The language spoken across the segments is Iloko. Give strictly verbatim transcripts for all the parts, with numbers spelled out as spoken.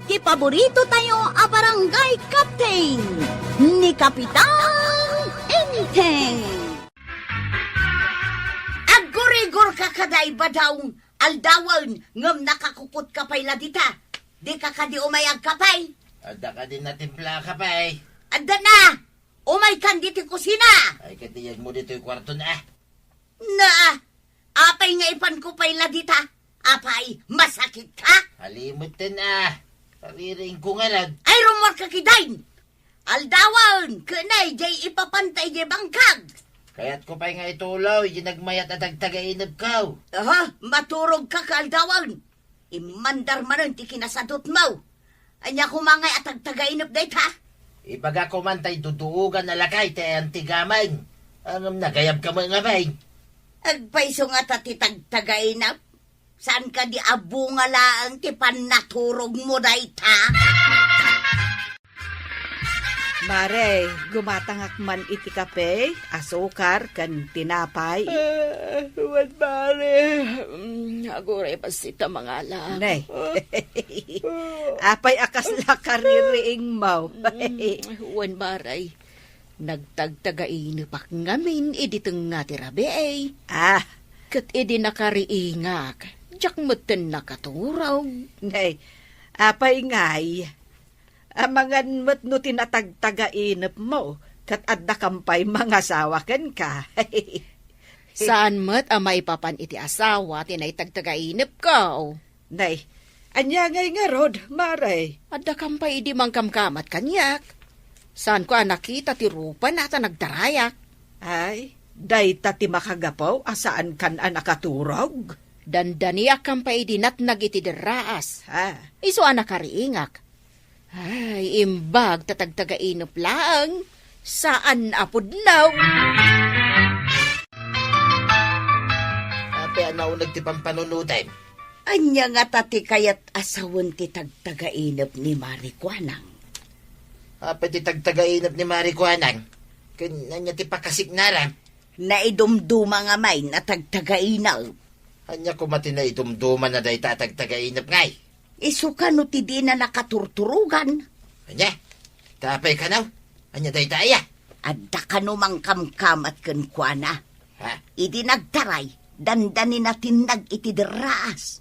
Ti paborito tayo a barangay captain, ni Kapitan Enteng. Aggurigor ka kadi, Badong, aldawen, ngem nakakupot ka pay la dita. Di ka kadi umay agkapay? Adda kadi natimpla a kapay? Adda na! Umay kan ditoy kusina! Ay, katiyag mo ditoy kwarto na. Na, apay nga ipan ko pay la dita? Apay, masakit ka? Alimutan, ah. Kaririing ko ngarud. Ay, rumor ka kidain! Aldawen, kenay, jay ipapantay jay bangkag. Kayat ko pay nga ituloy, jay nagmayat a tagtagainep ko. Aha, maturog ka ka aldawen. Immandar manen ti kinasadutmo. Ania koma ngay a tagtagainep dayta? Ibaga ko man tay duduogan a lakay ti ayan ti gameng. Ngem nagayab ka met ngamin. Agpayso ngata ti tagtagainep? Saan kadi a bunga laeng ti pannaturogmo dayta? Mare, gumatangak man iti kape, asukar, ken tinapay. Ah, wen, mare. Mm, aguray bassit a mangala. Nay. Ah. Apay a kasla kaririingmo? Mm, wen, mare. Nagtagtagainepak ngamin idi tengnga ti rabii. Ah. Ket idi nakariingak, diak metten nakaturog. Nay, apay ngay? Amangan met no ti natagtagainepmo, ket addakam pay mangasawa kenka. Saan met a maipapan iti asawa ti naitagtagainepko. Nay, ania ngay ngarud, mare? Addakam pay idi mangkamkamat kaniak. Saanko a nakita ti rupana ta nagdarayak. Ay, dayta ti makagapu a saankan a nakaturog? Dandaniakkam pay idi natnag iti derraas. Ha? Isu a nakariingak. Ay, imbag ta tagtagainep laeng, saan a pudno. Apay a nauneg ti pampanunotem? Ania ngata ti kayat a sawen ti tagtagainep ni Mari Kuanang? Apay ti tagtagainep ni Mari Kuanang? Ken ania ti pakasiknara? Naidumduma ngamin a tagtagainep. Ania koma ti naidumduma na dayta a tagtagainep ngay? Isu kano ti dina nakaturturogan? Ania? Ta apay kano? Ania dayta aya? Adda kano mangkamkamat kenkuana. Ha? Idi nagtaray, dandanina ti natnag iti derraas.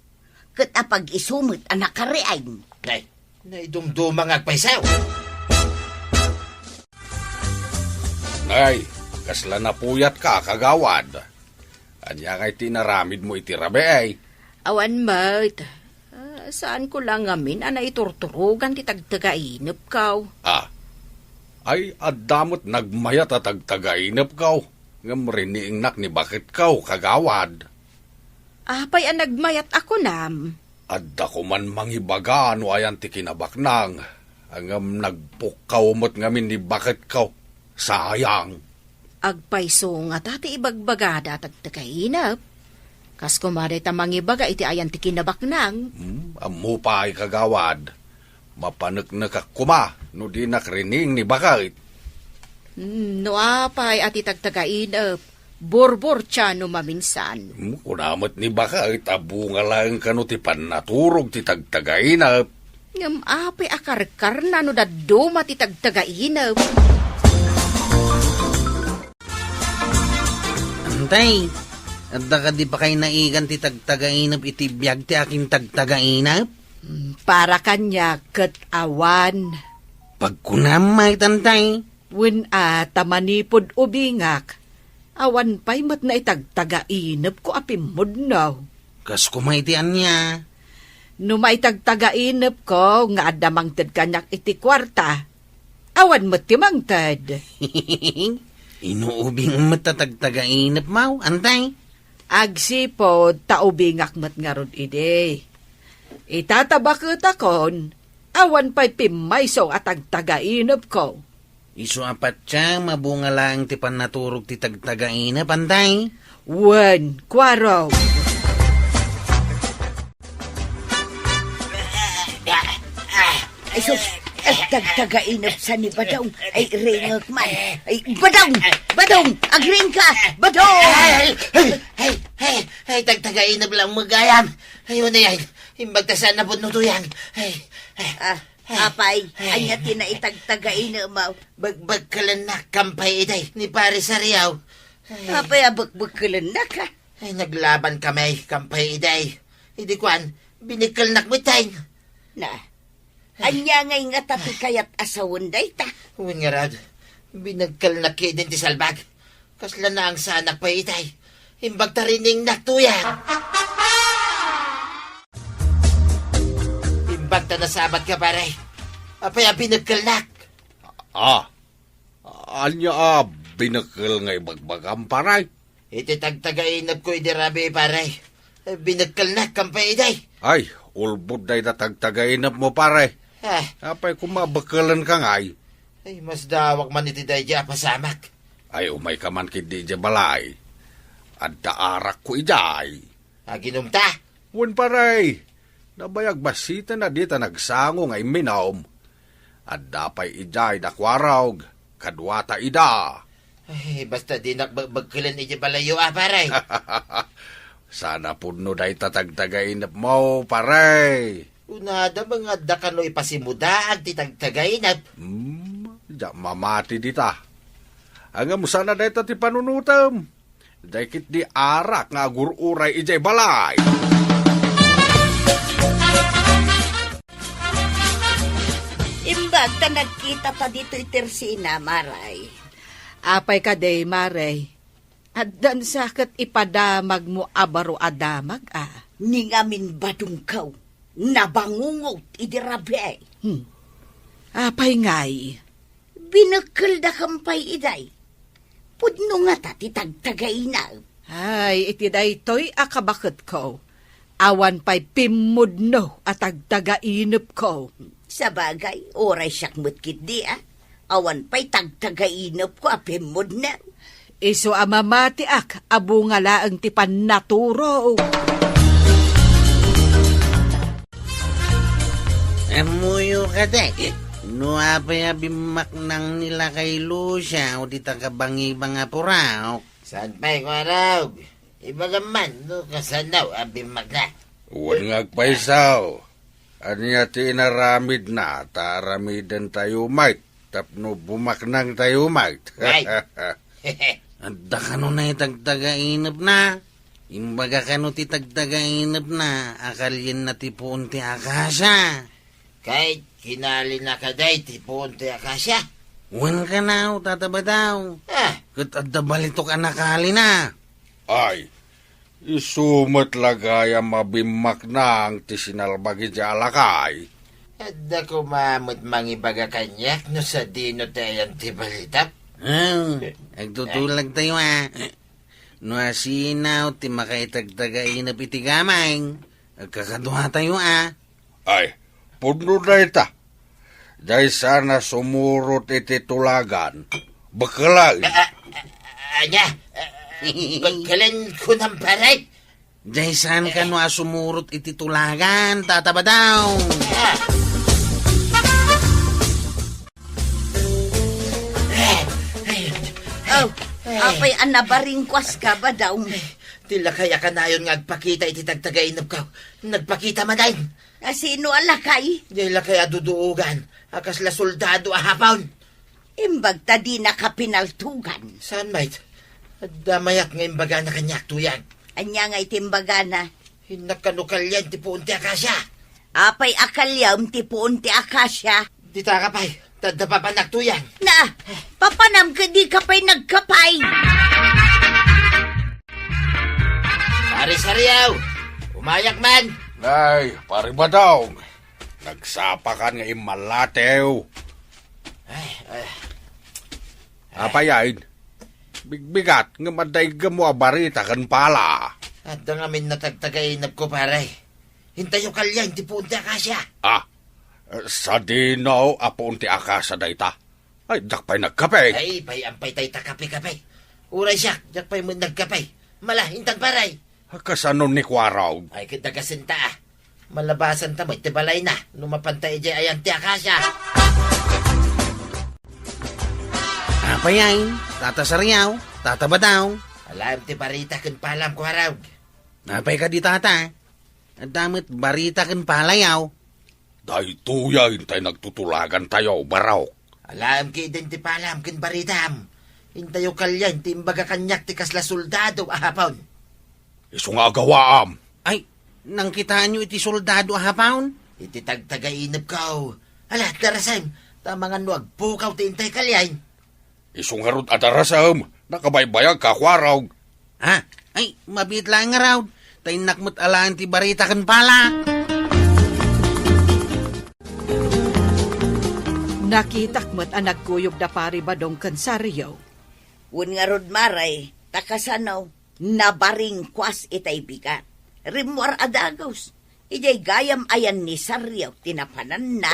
Ket apag-isu met a nakariing. Nay, naidumduma nga agpayso. Nay, kasla napuyatka, kagawad. Ania ngay ti inaramidmo iti rabii? Awan met. Ah, saanko la ngamin a naiturturogan ti tagtagainepko. Ah. Ay, adda met nagmayat a tagtagainepko, ngem riniingnak ni baketko, kagawad. Apay a nagmayat a kunam? Adda koman mangibaga no ayan ti kinabaknang, ngem nagpukkaw met ngamin ni baketko. Sayang. Agpayso ngata ti ibagbagada a tagtagainep. Kas koma dayta mangibaga iti ayan ti kinabaknang. Hmm, ammo pay, kagawad. Mapaneknekak koma no dinak riniing ni baket. Hmm, no apay a ti tagtagainep, burburtia no maminsan. Hmm, kuna met ni baket a bunga laeng kano ti pannaturog ti tagtagainep. Ngem apay a karkarna no dadduma ti tagtagainep? Antay, adda kadi pakaynaigan ti tagtagainep iti biag ti akin tagtagainep? Hmm, para kaniak ket awan. Pagkunam met, Antay. Wen a, ta manipud ubingak, awan pay met naitagtagainepko a pimmudno. Kas koma iti ania? No maitagtagainepko nga adda mangted kaniak iti kuarta, awan met ti mangted. Inuubing met ta tagtagainepmo, Antay? Agsipud ta ubingak met ngarud idi. Ita ta baketakon, awan pay pimmayso a tagtagainepko. Isu a patiem a bunga laeng ti pannaturog ti tagtagainep, Antay? Wen, kuaro. Ay, sus! Ay, tagtagainep sa ni Badong. Ay, ringek man. Ay, Badong! Badong! Agring ka! Badong! Ay, ay, ay, ay, ay, tagtagainep lang magayam. Ay, ano yan? Imbag ta saan na pudno to yan. Ay, Ah, apay, ania ti naitagtagainepmo? Bekbekkelennak ken pay idi ni Pare Sariaw. Apay a bekbekkelennak, a? Ay, naglaban kami ken pay idi. Idi kuan, binekkelnak metten. Na, ania ngay ngata ti kayat a sawen dayta? Wen ngarud, binekkelnak ketdin ti salbag. Kasla naangsanak pay itay. Imbag ta riningnak tuyak. Imbag ta nasabatka, pare. Apay a binekkelnak? Ah, ania a binekkel nga ibagbagam, pare? Iti tagtagainepko idi rabii, pare. Binekkelnak ken pay idi. Ay, ulbod dayta tagtagainepmo, pare. Ah. Apay koma a bekkelenka ngay? Ay, masdawak man iti daydi a pasamak. Ay, umayka man ketdi idiay balay. Adda arakko idiay. Aginumta? Wen, pare. Nabayag bassiten a dita nagsango nga imminum. Adda pay idiay da Kuarog, kaduata ida. Ay, basta dinak bekbekkelen idiay balayyo, a, pare. Saan a pudno dayta tagtagainepmo, pare. Kunada nga adda kano ipasimudaag ti tagtagainep. Hmm, diak mamati dita. Ngem saan a dayta ti panunotem. Diay ketdi arak nga agur-uray idiay balay. Imbag ta nagkitata ditoy tersina, Mare. Apay kadi, Mare? Addan sa ket ipadamagmo a baro a damag, a? Ni ngamin badongko, nabangungot idi rabii. Hmm. Apay ngay? Binekkelda ken pay idi. Pudno ngata ti tagtagainep. Ay, iti daytoy a kabaketko, awan pay pimmudno a tagtagainepko. Sabagay, uray siak met ketdi, a. Awan pay tagtagainepko a pimmudno. Isu a mamatiak a bunga laeng ti pannaturo. Ammoyo kadi, no apay a bimmaknang ni Lakay Lucia o dita kabangibang a puraok? Saan pay, Kuarog? Ibagam man no kasano a bimmakna. Wen nga agpayso. Ania ti inaramidna ta aramidentayo met tapno bumaknangtayo met? Ay. Adda kano nay tagtagainepna? Imbaga kano ti tagtagainepna a kalienna ti puon ti akasia? Ket kinalina kadi ti puon ti akasia? Wen kano, Tata Badaw. Ah. Ket adda balitok a nakalina. Ay, isu met la gayam a bimmaknang ti sinalbag idiay a lakay. Adda koma met mangibaga kaniak no sadino ti ayan ti balitok. Ah, agtutulagtayo, a. No asino ti makaitagtagainep iti gameng, agkakaduatayo, a. Ay, pudno dayta. Diay saan a sumurot iti tulagan. Bekkelen. Ah, ah, ah, ania? Ah, bekkelen kunam, pare? Diay saan kano a sumurot iti tulagan, Tata Badaw. Ah. Aw, apay a nabaringkuaska, Badaw? Ti lakay a kanayon nga agpakita iti tagtagainepko, nagpakita manen. A sino a lakay? Diay lakay a duduogan, a kasla soldado a Hapon. Imbag ta dinaka pinaltugan. Saan met? Adda mayat nga imbagana kaniak, Tuyang. Ania ngay ti imbagana? Innak kano kalian ti puon ti akasia. Apay a kaliam ti puon ti akasia? Dita ka pay, ta adda papanak, Tuyang. Na, papanam ket dika pay nagkapay. Pare Sariaw, umayak man. Nay, Pare Badong, nagsapakan nga immallatew. Ay, ay. Apay, ay? Bigbigat, ngem adda iggemmo a barita ken pala. Adda ngamin natagtagainepko, pare. Intayo kalian ti puon ti akasia. Ah, sadino a puon ti akasia dayta? Ay, diak pay nagkape. Ay, pay-am pay dayta kape-kape. Uray siak, diak pay met nagkape. Mala, intan, pare. Kasano ni Kuarog? Ay, ket dagasenta, a. Malabasanta met ti balayna no mapanta idiay ayan ti akasia. Apay ay, Tata Sariaw, Tata Badaw? Alaem ti barita ken palam, Kuarog. Apay kadi, Tata? Adda met barita ken palayaw. Daytoyen tay nagtutulagantayo, Barok. Alaem ketdin ti palam ken baritam. Intayo kalian ti imbaga kaniak ti kasla soldado a hapon. Isu nga agawaam. Ay, nangkitaenyo iti soldado a hapon? Iti tagtagainepko. Ala, darasem, ta amangan no agpukaw ti intay kalian. Isu ngarud a darasem, nakabaybayag ka, Kuarog. Ha? Ay, mabiit laeng ngarud. Ta innak met alaen ti barita ken palak. Nakitak met a nagkuyog da Pari Badong ken Sario. Wen ngarud, Mare, ta kasano, nabaringkuas itay bigat. Rimmuar a dagus. Idiay gayam ayan ni Sario ti napananna.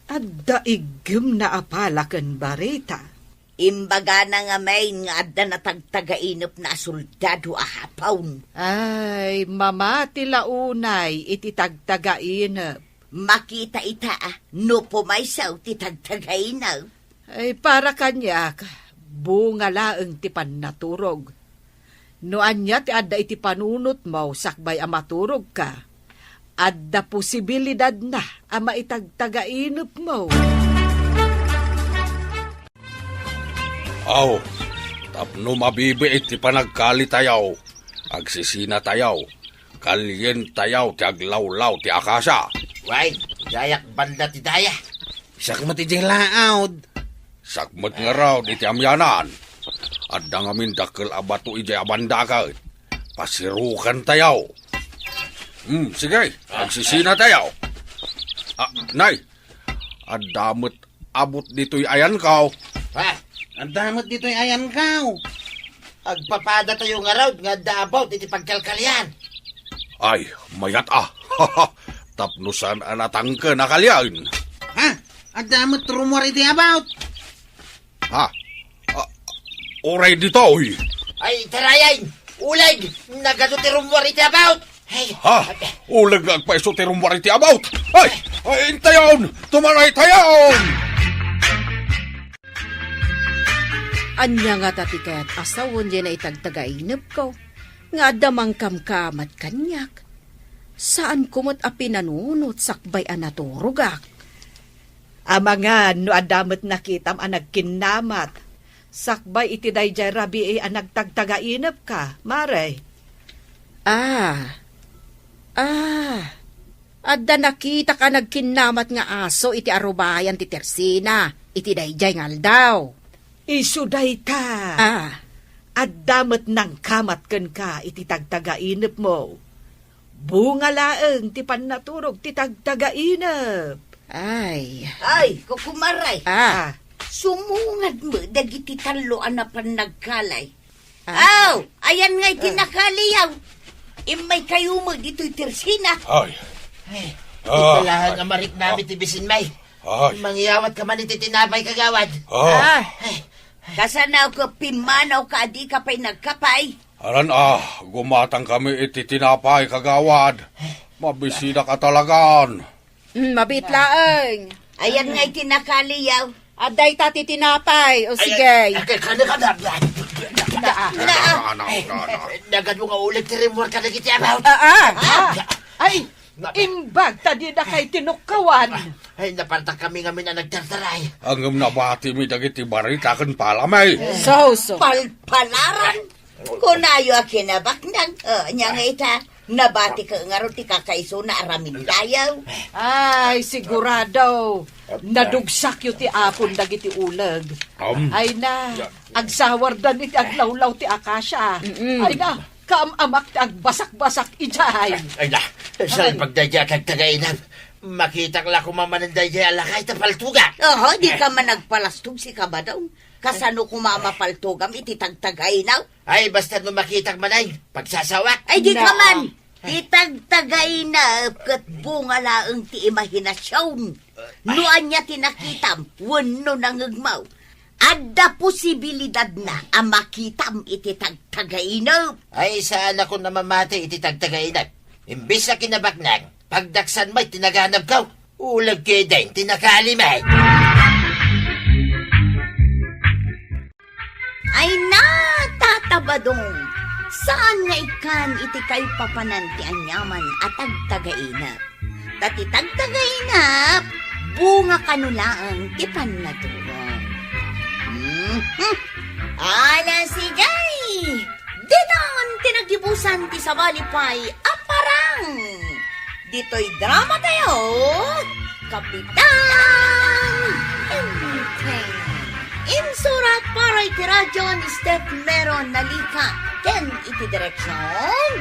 Adda iggemna a pala ken barita. Imbagana ngamin nga adda natagtagainepna a soldado a hapon. Ay, mamati la unay iti tagtagainep. Makita ita, no pumayso ti tagtagainep. Ay, para kaniak, bunga laeng ti pannaturog. No ania ti adda iti panunotmo sakbay a maturogka, adda posibilidadna a maitagtagainepmo. Aw, tapno mabibiit ti panagkalitayo, agsisinatayo, kalientayo ti aglawlaw ti akasia. Wen, gayak banda ti daya. Siak met idiay laud. Siak met ngarud iti amianan. Adda ngamin dakkel a bato idiay a banda ket pasirukantayo. Hmm, sige, agsisinatayo. Ah, nay, adda met abut ditoy ayanko. Ha? Adda met ditoy ayanko. Agpapadatayo ngarud nga adda abut iti pagkalkalian. Ay, mayat a. Tapno saan a natangken a kalian. Ha? Adda met rummuar iti abut. Ha? Ah, uray ditoy. Ay, tarayan! Uleg! Nagadu ti rummuar iti abut! Ay, ha? Uleg nga agpayso ti rummuar iti abut! Ay! Ay, intayon! Tumaray tayon! Ania ngata ti kayat a sawen diay naitagtagainepko nga adda mangkamkamat kaniak? Saanko met a pinanunot sakbay a naturogak. Amangan no adda met nakitam a nagkinnamat sakbay iti daydiay rabii a nagtagtagainepka, Mare. Ah. Ah. Adda nakitak a nagkinnamat nga aso iti arubayan ti tersina iti daydiay nga aldaw. Isu dayta. Ah. Adda met nangkamat kenka iti tagtagainepmo. Bunga laeng ti pannaturog ti tagtagainep. Ay. Ay, kukumaray. Ah. Sumungad met dagiti tallo a napan nagkalay. Ah. Aw, ayan ngay ti nakaliyaw. Immaykayo met ditoy tersina. Ay. Ay, ah, ito laeng a mariknami ti bisinmi. Ay. Mangyawat ka man iti tinapay, kagawad. Ah. Ah. Ay. Kasano ka pimmanaw ka a dika pay nagkapay? Alan a, gumatang kami iti tinapay, kagawad. Mabisidak a talagan. Mm, mabit laeng. Ayan nga iti nakaliyaw. Adda ita ti tinapay. O, sige. Ay, ay, ay, kana, kana, kana. Naa. Naa. Ay, nagadu nga uleg ti rimmuar kadagiti abaw. Ah, ah. Ah. Ay, imbag ta dida kay tinukkawan. Ay, napartak kami ngamin a nagtartaray. Ngem nabatimi dagiti barita ken palami. So, so. Palpalaran. Kunayo a kinabaknang. O, nia nga ita, nabati ka ngarud ti kakaisuna a ramindayaw. Ay, sigurado. Nadugsakyo ti apon dagiti uleg. Ay na, agsawardan iti aglawlaw ti akasia. Mm-mm. Ay na, kaam-amak ti agbasakbasak idiay. Ay na, salpag daydiay a tagtagainep. Makitak la koma manen daydiay a lakay ta paltogak. Oho, di ka man nagpalastog, sikabadong. Kasano koma a mapaltogam iti tagtagainep? Ay, basta no makitak manen, pagsasawak. Ay, di ka man! Ti tagtagainep ket bunga laeng ti imahinasion. No ania ti nakitam wenno nangngegmo, adda posibilidadna a makitam iti tagtagainep. Ay, saanakon a mamati iti tagtagainep. Imbes a kinabaknang, pagdaksan met ti naganabko. Uleg ketdin ti nakalimek. Ay na, Tata Badong! Saan nga ikkan iti kaipapanan ti aniaman a tagtagainep? Ta ti tagtagainep, bunga kano laeng ti pannaturon. Mhm. Ala, sige! Ditan ti naggibusan ti sabali pay a parang. Ditoy drama tayo, Kapitan Enteng. Insurat para iti radyo ni Steph Mero Nalica ken iti direksyon,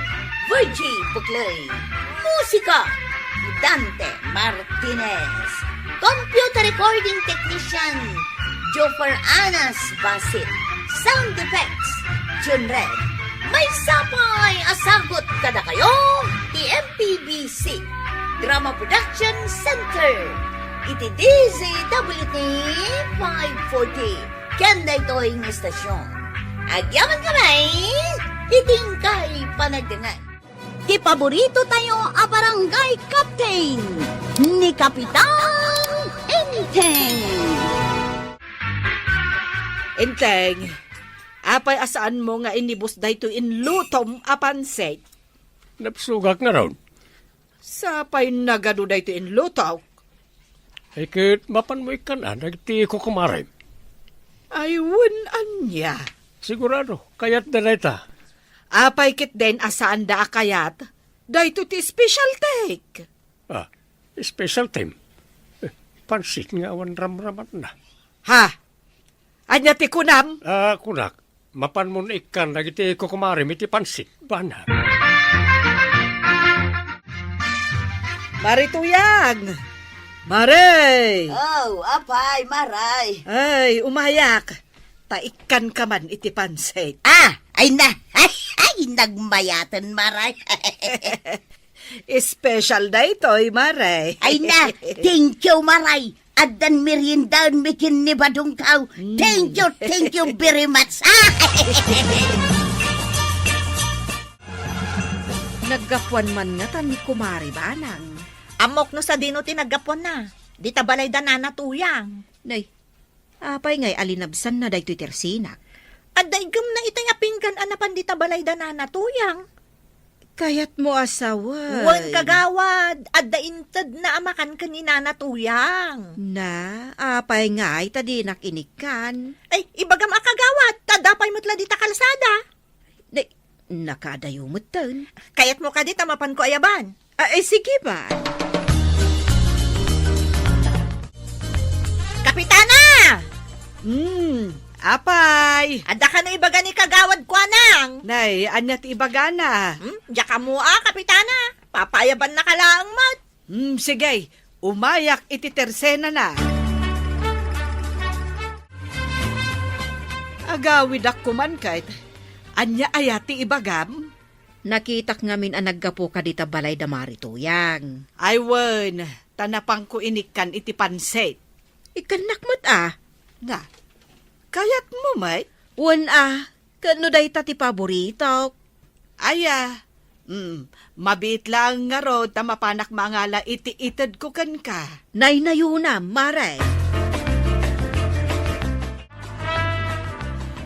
Virgie Buclay. Musika, Dante Martinez. Computer recording technician, Joffer Anas Basit. Sound effects, Jun Red. Maysa pay a sagut kadakayo ti M P B C Drama Production Center iti D Z W T five forty. Ken daytoy nga istasyon, agyaman kami iti inkay panagdangan. Ti paborito tayo a barangay captain, ni Kapitan Enteng. Enteng, apay a saanmo nga inibus daytoy inlutom a pansit? Nabsogak ngarud. Sapay nagadu daytoy inlutok. Ay, ket mapanmo ikkan-an dagiti kukumarem? Ay, wen ania. Sigurado, kayatda dayta. Apay ketdin a saanda a kayat? Daytoy ti specialtek. Ah, specialtem? Eh, pansit nga awan ramramatna. Ha? Ania ti kunam? Ah, kunak, mapanmon ikkan dagiti kukumarem iti pansit, bana. Mare Tuyang! Mare! Oh, apay, Maray. Ay, umayak. Ta ikkanka man iti pansit. Ah, ay na. Ay, ay, nagmayaten, Maray. Special daytoy, Mare. Ay na, thank you, Maray. Addan meriendaenmi ken ni Badongkaw. Mm. Thank you, thank you very much. Naggapuan man ngata ni Kumare Banang. Ammok no sadino ti naggapuanna. Dita balay da Nana Tuyang. Nay, apay ngay a linabsanna daytoy tersinak? Adda iggemna itay a pinggan a napan dita balay da Nana Tuyang. Kayatmo a sawen. Wen, kagawad, adda intedna a makan ken ni Nana Tuyang. Na, apay ngay ta dinak inikkan? Ay, ibagam a kagawad, ta adda pay met la dita kalsada. Di, nakaadayo metten. Kayatmo kadi ta mapanko ayaban? Ah, eh, sige ba? Kapitana! Hmm, apay? Adda kano ibaga ni kagawad kuanang? Nay, ania ti ibagana? Hmm, diak ammo a, Kapitana. Papaayabannaka laeng met. Hmm, sige. Umayak iti tersenana. Agawidak koman ket, ania aya ti ibagam? Nakitak ngamin a naggapuka dita balay da Mari Tuyang. Ay wen, ta napanko inikkan iti pansit. Ikkannak met a. Na, kayatmo met? Wen a, ket no dayta ti paboritok. Aya, mm, mabiit laeng ngarud ta mapanak mangala iti itedko kenka. Naynayonam, Mare.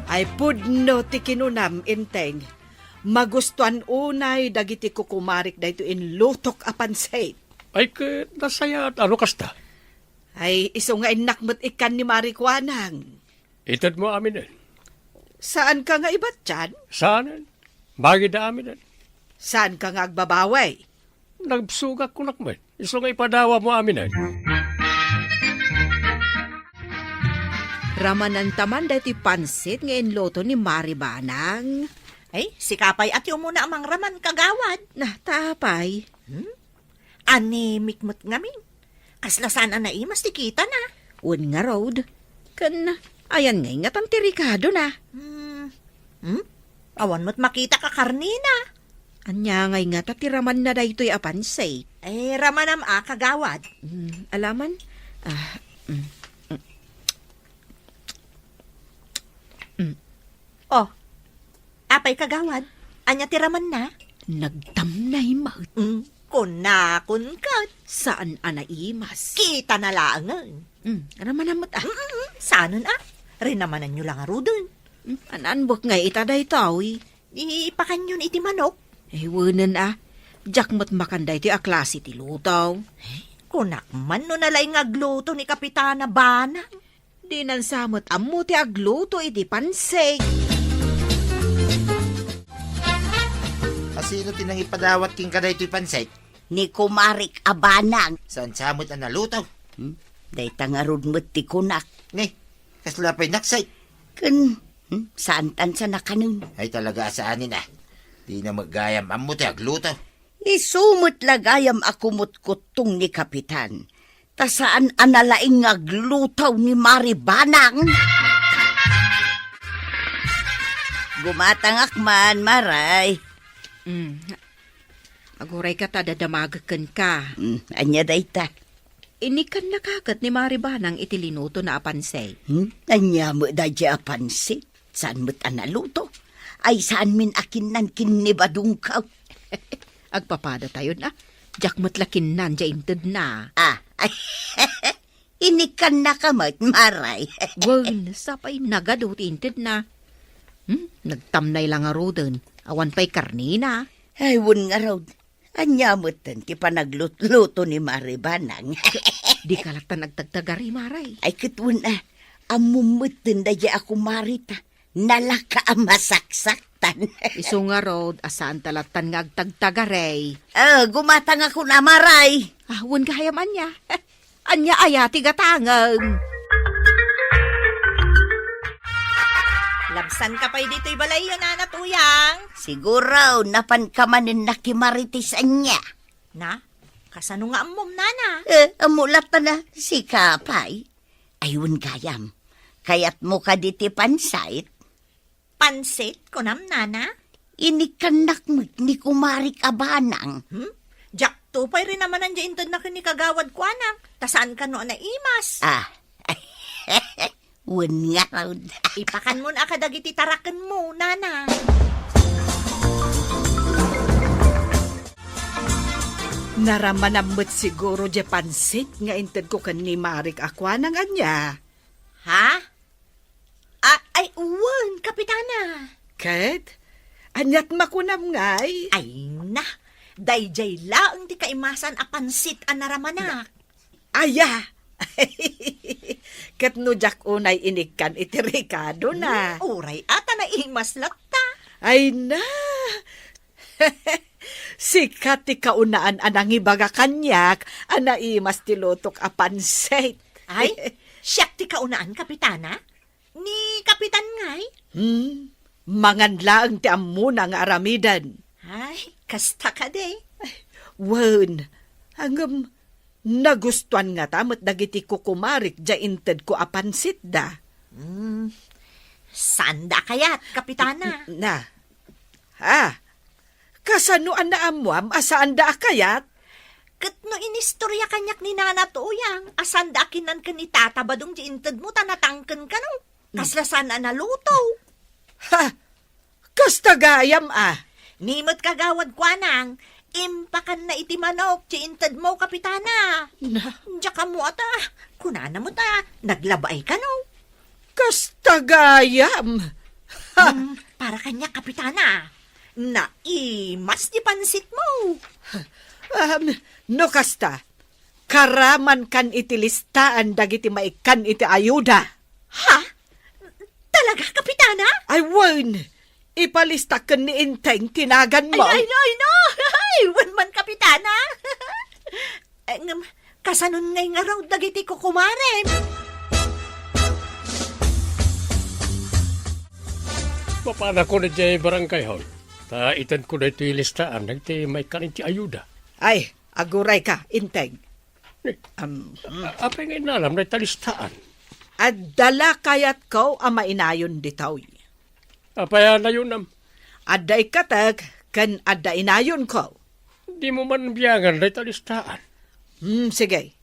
Ay pudno ti kinunam, Enteng. Magustuan unay dagiti kukumarik daytoy inlutok a pansit. Ay, ket nasayaat a no kasta. Ay, isu nga innak met ikkan ni Mari Kuanang. Itedmo aminen. Saanka nga ibatian? Saanen. Bagida aminen. Saanka nga agbabawi? Nabsogak kunak met. Isu nga ipadawamo aminen. Ramananta man daytoy pansit nga inluto ni Mari Banang. Ay, sika pay a ti umuna a mangraman, kagawad. Na, ta apay? Hmm? Anemik met ngamin. Kasla saan a naimas ti kitana. Wen ngarud. Ken, ayan ngay ngatan ti rekadona. Hmm. Hmm? Awan met makitak a karnena. Ania ngay ngata ti ramanna daytoy a pansit? Eh, ramanam a, kagawad. Hmm, alaman? Ah, mm, mm. Mm. Oh, apay, kagawad? Ania ti ramanna? Nagtamnay met. Mm, kunakon ket. Saan a naimas? Kitana laengen. Mm, ramanam met a. Mm, mm, mm. Saanen a? Rinamananyo la ngaruden. Mm, ananbek nga ita daytoy. Ipakanyon iti manok. Eh, wenen a. Diak met makan daytoy a klase ti luto. Kunak man no nalaing nga agluto ni Kapitana Banang. Dinan sa met ammo ti agluto iti pansit. A sino ti nangipadawat kenka daytoy pansit? Ni kumarik a Banang. Saan sa met a naluto? Hmm? Dayta ngarud met ti kunak. Ni, kasla pay naksit? Ken, hmm, saan tan sa nakanen? Ay, talaga a saanen a. Dina met gayam ammo ti agluto. Isu met la gayam a kumutkuttong ni Kapitan. Ta saan a nalaing nga agluto ni Mari Banang. Gumatangak man, Maray. Mm. Agurayka ta dadamagek kenka. Mm, ania dayta? Inikannaka ket ni Mari Banang iti linutona a pansit. Hmm? Ania met daydiay a pansit? Saan met a naluto? Ay, saanmin a kinnan ken ni Badongko? Agpapadatayon a. Diak met la kinnan diay intedna. Ah, inikannaka met, Maray. Wen, sapay nagadu ti intedna. Hmm? Nagtamnay la ngaruden. Awan pay karnina. Ay, wen ngarud. Ania metten ti panaglutluto ni Mari Banang? Dika lattan agtagtagari, Maray. Ay, ket wen a, ammom metten daydiay a kumarita. Nalaka a masaksaktan. Isu ngarud a saanta lattan nga agtagtagari. Ah, gumatangakon a, Maray. Ah, wen gayam ania. Ania aya ti gatangem? Labsanka pay ditoy balayyo, Nana Tuyang? Siguro, napanka manen nakimarites ania. Na? Kasano nga ammom, Nana? Eh, ammo lattan a, sika pay. Ay, wen gayam. Kayatmo kadi ti pansit? Pansit, kunam, Nana? Inikannak met ni kumarik a Banang. Hmm? Diak to pay rinamanan diay intedna ken ni Kagawad Kuanang, ta saan kano a naimas. Ah. Wen ngarud. Ipakanmon a kadagiti tarakenmo, Nana. Naramanam met siguro diay pansit nga intedko ken ni Marik a Kuanang, ania? Ha? A-, ay, wen, Kapitana. Ket? Aniat makunam ngay? Ay na, daydiay laeng ti kaimasan a pansit a naramanak. Aya! Ket no diak unay inikkan iti rekadona. Hmm, uray a ta naimas latta. Ay na! Sika ti kaunaan a nangibaga kaniak a naimas ti lutok a pansit. Ay, siak ti kaunaan, Kapitana? Ni Kapitan ngay? Hmm, mangan laeng ti ammona nga aramiden. Ay, kasta kadi. Wen, ngem nagustuan ngata met dagiti kukumarik diay intedko a pansitda. Hmm, saanda a kayat, Kapitana. Na. Ha? Kasano a naammoam a saanda a kayat? Ket no inistorya kaniak ni Nana Tuyang a saanda a kinnan ken ni Tata Badong diay intedmo ta natangken kano, hmm, kasla saan a naluto. Ha? Kasta gayam a. Ni met Kagawad Kuanang, impakanna iti manok diay intedmo, Kapitana. Na? Diak ammo a ta, kunana met a naglabaay kano. Kasta gayam. Ha? Hmm, para kaniak, Kapitana. Naimas ti pansitmo. Um, no kasta, karamankan iti listaan dagiti maikkan iti ayuda. Ha? Talaga, Kapitana? Ay, wen. Ipalistak ken ni Enteng ti naganmo. Ay, ay, no, ay, no. Ay, wen man, Kapitana. Eh, ngem, kasanon ngay ngarud dagiti kukumarem? Mapanakon idiay barangay hall. Ta itedko daytoy listaan dagiti maikkan iti ayuda. Ay, agurayka, Enteng. Eh, am, hmm. A-, apay nga innalam dayta listaan? Adda la kayatko a mainayon ditoy. Apay a nayonam? Adda ikkatek ken adda inayonko. Dimo man biangan dayta listaan. Hmm, sige.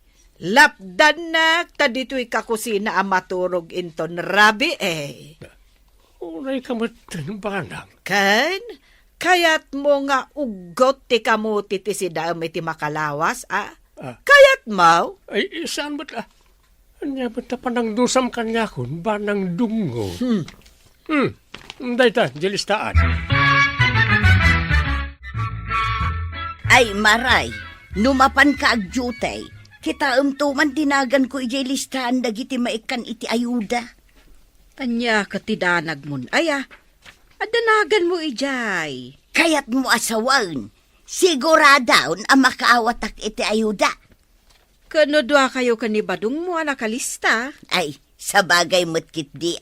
Lapdannak ta ditoy ka kusina a maturog inton rabii. Unay ka met, Banang. Ken, kayatmo nga uggot ti kamuti ti sidaem iti makalawas, a? Ah. Kayatmo? Ay, saan met la? Ania met ta panangdusam kaniakon, Banang Dungo? Hmm. Hmm. Dayta, diay listaan. Ay, Maray, no mapanka agdiutay, kitaemto man ti naganko idiay listaan dagiti maikkan iti ayuda. Ania ket ti danagmon, aya? Adda naganmo idiay. Kayatmo a sawen, siguradaon a makaawatak iti ayuda. Ket no duakayo ken ni Badongmo a nakalista? Ay, sabagay met ketdi.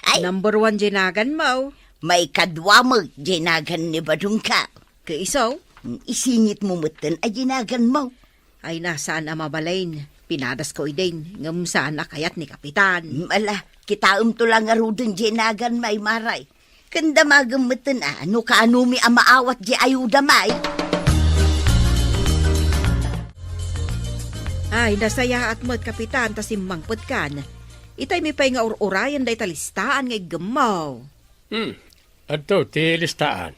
Ay. Number one diay naganmo. Maikadua met diay nagan ni Badongko. Ket isu? Isingitmo metten a diay naganmo. Ay, na, saan a mabalin. Pinadasko idin, ngem saan a kayat ni Kapitan. Mm, ala, kitaemto la ngaruden diay naganmo, Maray. Ken damagem metten a no kaanomi a maawat diay ayuda, May. Ay, nasayaat met, Kapitan, ta simmangpetkan. Itaymi pay nga ur-urayen dayta listaan nga iggemmo. Hmm, adto ti listaan.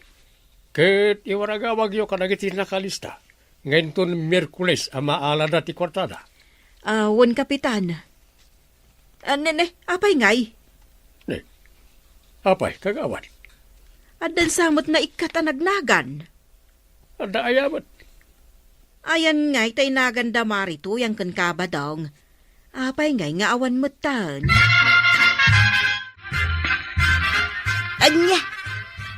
Ket iwaragawagyo kadagiti nakalista nga inton Miyerkules a maalada ti kuartada. Ah, wen, Kapitan. Ah, ne, ne, apay ngay? Ne, apay, kagawad? Addan sa met naikkat a nagnagan. Adda aya met? Ayan ngay ta inaganda Mari Tuyang ken Kabadong. Apay ngay nga awan metten? Ania,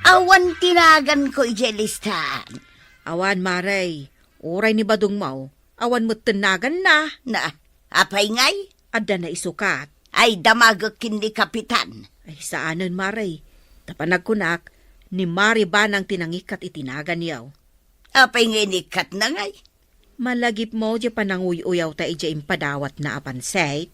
awan ti naganko idiay listaan. Awan, Mari. Uray ni Badongmo, awan metten naganna. Na, apay ngay? Adda na isukat. Ay, damagek ken ni Kapitan. Ay, saanen, Mari. Ta panagkunak, ni Mari Banang ti nangikkat iti naganyo. Apay nga inikkatna ngay? Malagipmo diay pananguy-uyawta idiay impadawatna a pansit.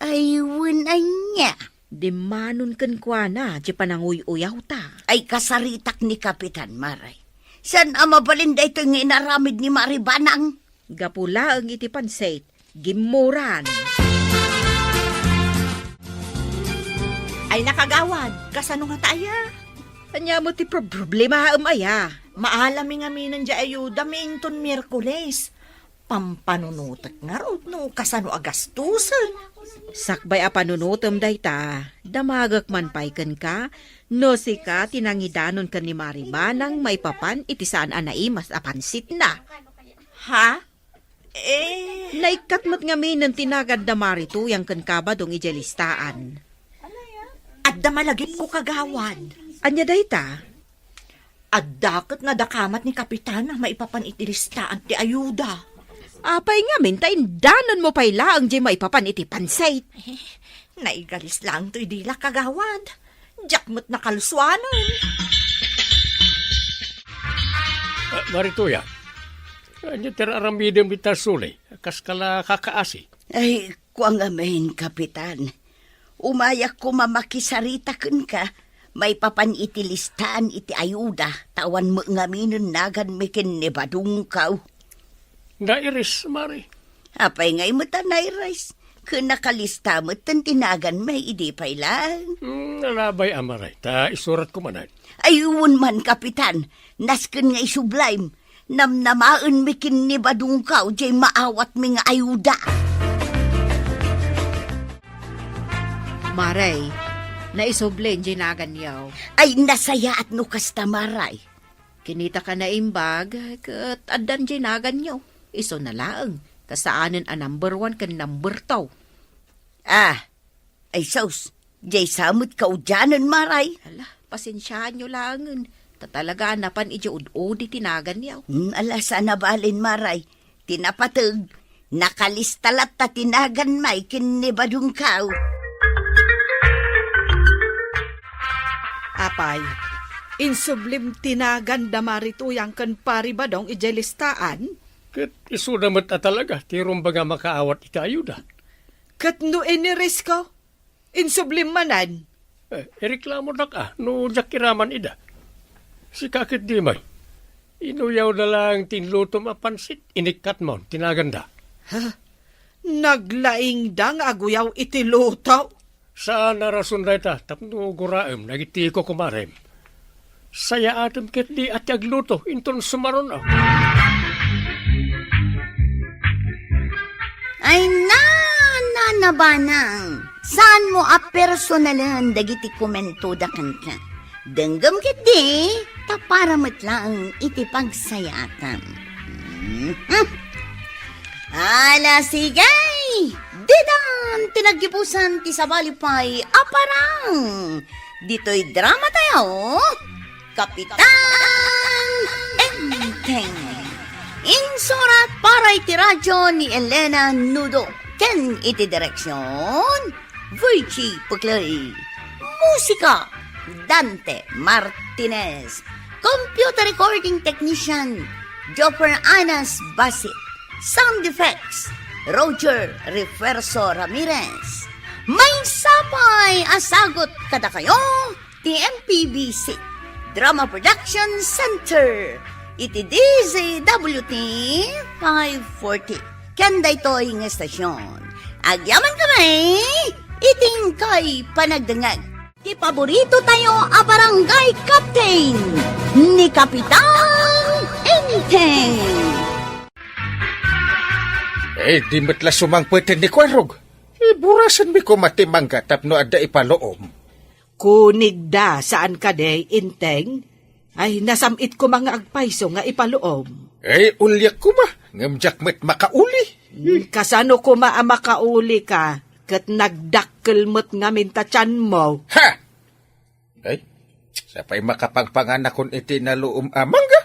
Ay, wen ania? Dimmanon kenkuana diay pananguy-uyawta. Ay, kasaritak ni Kapitan, Mari. Saan a mabalin daytoy nga inaramid ni Mari Banang? Gapu laeng iti pansit, gimmuran. Ay, nakagawad, kasano ngata aya? Ania met ti prob-, problemaem aya? Maalami ngaminen diay ayudami inton Miyerkules. Pampanunotek ngarud no kasano a gastusen. Sakbay a panunotem dayta, damagek man pay kenka, no sika ti nangidanon ken ni Mari Banang maipapan iti saan a naimas a pansitna. Ha? Eh. Naikkat met ngaminen ti naganda Mari Tuyang ken Kabadong idiay listaan. Adda malagipko, kagawad. Ania dayta? Adda ket nadakamat ni Kapitan a maipapan iti listaan ti ayuda. Apay ngamin ta indanonmo pay laeng diay maipapan iti pansit? Eh, naigalis laeng toy dila, kagawad. Diak met nakalsuanen. Ah, Mari Tuyang, ania ti ar-aramidem dita suli? Kaskala kakaasi? Ay, kua ngamin, Kapitan. Umayak koma makisarita kenka, maipapan iti listaan iti ayuda, ta awan met ngaminen naganmi ken ni Badongko. Nairis, Mari. Apay ngay met a nairis? Ken nakalista metten ti naganmi idi pay laeng. Hmm, nalabay a, Mari, ta isuratko manen. Ay, wen man, Kapitan. Nasken nga isublim. Namnamaenmi ken ni Badongko diay maawatmi nga ayuda. Mari, naisublim diay naganyo. Ay, nasayaat no kasta, Mari. Kinitaka naimbag, ket addan diay naganyo. Isuna laeng, ta saanen a number one ken number two. Ah, Ay sus, diay sa met kaudianen, Mari. Ala, pasensiaanyo laengen. Ta talaga a napan idiay ud-udi ti naganyo. Hmm, ala, saan a balin, Mari. Ti napateg, nakalista latta ti naganmi ken ni Badongko. Apay, insublim ti naganda Mari Tuyang ken Pari Badong idiay listaan? Ket isuda met a talaga ti rumbeng a makaawat iti ayuda. Ket no inirisko, insublim manen. Eh, ireklamodak a no diak iraman ida. Sika ketdi, May. Inuyawda laeng ti inlutom a pansit, inikkatmon ti naganda. Ha? Naglaingda nga aguyaw iti luto? Saan a rason dayta tapno guraem dagiti kukumarem. Sayaatem ketdi a ti agluto inton sumaruno. Ay, na, Nana Banang, saanmo a personalen dagiti komentoda kenka? Denggem ketdi, para met laeng iti pagsayaatan. Mhm. Ala, sige! Ditan ti naggibusan ti sabali pay a parang. Ditoy drama tayo, Kapitan Enteng. Insurat para iti radyo ni Elena Nudo ken iti direksyon, Virgie Puclay. Musika, Dante Martinez. Computer recording technician, Jopper Anas Basit. Sound effects, Roger Refuerzo Ramirez. Maysa pay a sagut kadakayo ti M P B C Drama Production Center iti D Z W T five forty. Ken daytoy nga estasyon, agyaman kami iti inkay panagdengngeg. Ti paborito tayo a barangay captain, ni Kapitan Enteng. Eh, di met la sumangpeten ni Kuarog. Iburasanmi koma ti mangga tapno adda ipaluom. Kunigda, saan kadi, Enteng? Ay, nasam-it koma nga agpayso nga ipaluom. Eh, uliak koma, ngem diak met makauli. Hmm, kasano koma a makauli ka, ket nagdakkel met ngamin ta tianmo? Ha! Ay, sapay makapangpanganakon iti naluom a mangga.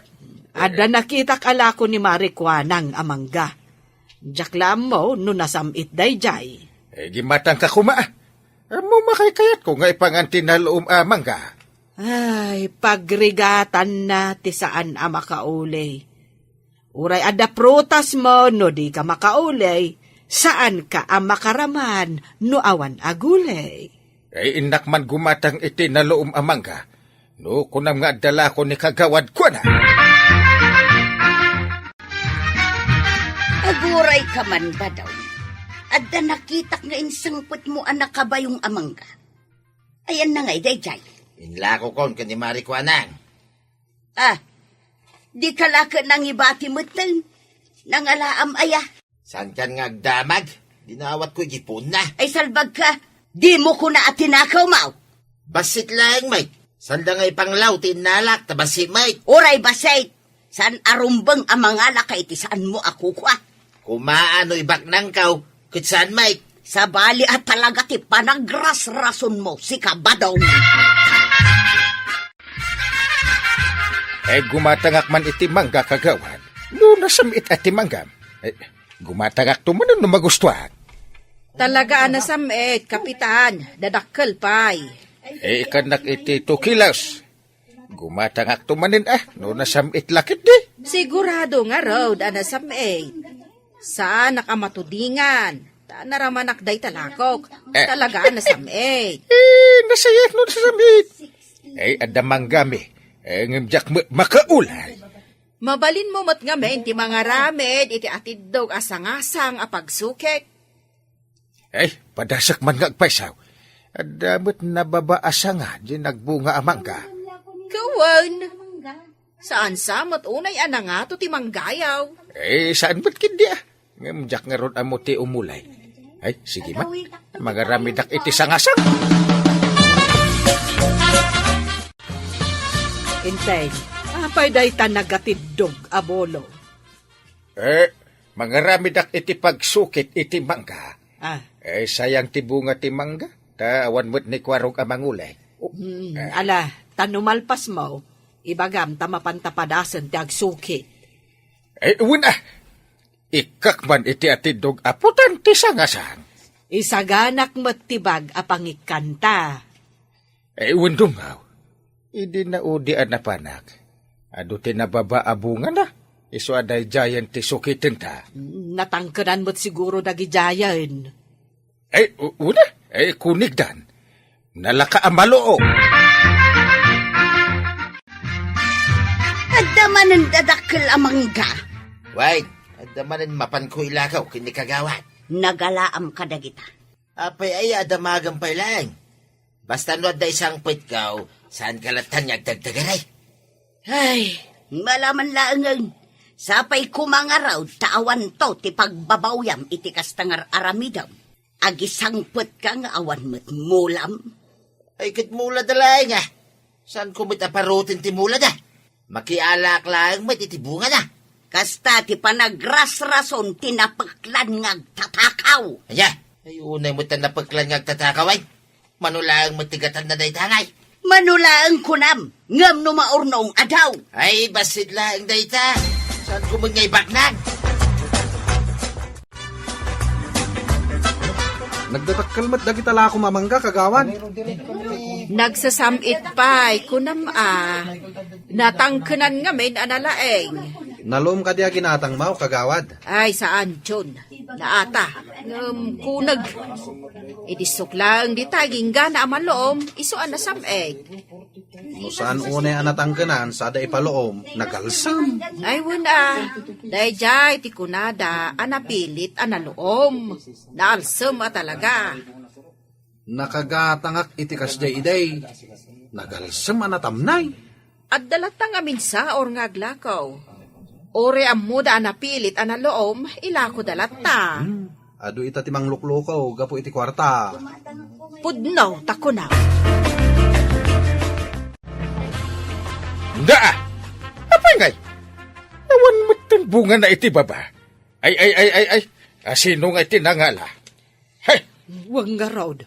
Adda nakitak a lako ni Mari Kuanang a mangga. Diak la ammo no nasam-it daydiay. Eh, gimatangka koma, ah. Ammo makaykayatko nga ipangan ti naluom a mangga. Ay, pagrigatanna ti saan a makauli. Uray adda prutasmo no dika makauli, saanka a makaraman no awan a guli. Ay, innak man gumatang iti naluom a mangga. No kunam nga adda lako ni kagawad, kuana. Aguray ka man, Badong. Adda nakitak nga insangpetmo a nakabayong a mangga. Ayanna ngay daydiay? Inlakokon ken ni Mari Kuanang. Ah, dika la ket nangibati metten. Nangalaam aya? Saankan nga agdamag? Dinawatko iti puonna. Ay, salbagka. Dimo kuna a tinakawmo. Bassit laeng, Mike. Sanda nga ipanglaw ti innalak, ta bassit, Mike. Uray bassit. Saan a rumbeng a mangalaka iti saanmo a kukua? Kumaa no ibaknangkaw, ket saan, Mike? Sabali a talaga ti panagrasrasonmo, sika, Badong. Eh, gumatangak man iti mangga, kagawad. No nasam-it a ti manggam. Eh, gumatangakto manen no magustuak. Talaga a nasam-it, Kapitan. Dadakkel pay. Eh, ikannak iti two kilos. Gumatangakto manen, ah, no nasam-it la ketdi. Sigurado ngarud a nasam-it. Saanak a matudingan. Ta naramanak dayta lakok. Eh. Talaga a nasam-it. Eh, nasayaat no nasam-it. Eh, adda manggami. Eh, ngem diak ma-, makaulay. Mabalinmo met ngamin ti mangaramid iti atiddog a sangasang a pagsukit. Eh, padasek man nga agpayso. Adda met nababa a sanga di nagbunga a mangga. Kawan, saan sa met unay a nangato ti manggayaw? Eh, saan met ketdi, ah. Ngem diak ngarud ammo ti umulay. Ay, sige man. Mangaramidak iti sangasang. Enteng, apay dayta nagatiddog a bolo? Eh, mangaramidak iti pagsukit iti mangga. Ah. Eh, sayang ti bunga ti mangga. Ta awan met ni Kuarog a manguli. Oh. Hmm, eh. Ala, ta no malpasmo, ibagam ta mapanta padasen ti agsukit. Eh, wen, ah. Ikkak man iti atiddog a putan ti sangasang. Isaganak met ti bag a pangikkanta. Eh, wen, Dungaw. Idi naudi a napanak, adu ti nababa a bungana, isu a daydiayen ti sukitenta. Natangkeran met siguro dagidiayen. Eh, u-, una, eh, kunigdan. Nalaka a maluom. Adda manen dadakkel a mangga. Wait, adda manen mapanko ilakaw ken ni kagawad. Nagalaam kadagita. Apay aya a damagem pay laeng? Basta no adda isangpetkaw, saanka lattan nga agdagdagaray. Ay, malaman laengen. Sapay koma ngarud ta awanto ti pagbabawyam iti kasta nga ar-aramidem. Agisangpetka nga awan met mulam. Ay, ket mulada laeng, ah. Saanko met a paruten ti mulada? Makialaak laeng met iti bungana. Kasta ti panagrasrason ti napeklan nga agtatakaw. Aya, ay, unay met ta napeklan nga agtatakaw, ay. Mano laeng met ti gatanna dayta, ngay? Mano laeng kunam, ngem no maurnong adaw. Ay, bassit laeng dayta. Saan ko met nga ibaknang? Nagdadakkel met dagita lakom a mangga, kagawad. Nagsasam-it pay, kunam a. Natangkenan ngamin a nalaeng. Nalom kadi a ginatangmo, kagawad? Ay, saan, John. Naata. Ngem kuneg. Idi suklang dita ginggana a malom, isu a nasam-it. No saan unay a natangkenan, sada ipalom, nagalsem. Ay, wen a. Daydiay ti kunada a napilit a nalom. Naalsem a talaga. Nakagatangak iti kasdiay idi. Nagalsem a natamnay. Adda latta ngamin saor nga aglakaw. Uray ammoda a napilit a nalom, ilakoda latta. Hmm. Adu ita ti mangluklukaw gapu iti kuarta. Pudno, ta kunam. Daa! Apay ngay? Awan met ti bungana iti baba. Ay, ay, ay, ay, ay. Asino nga iti nangala? Hey! Wen ngarud.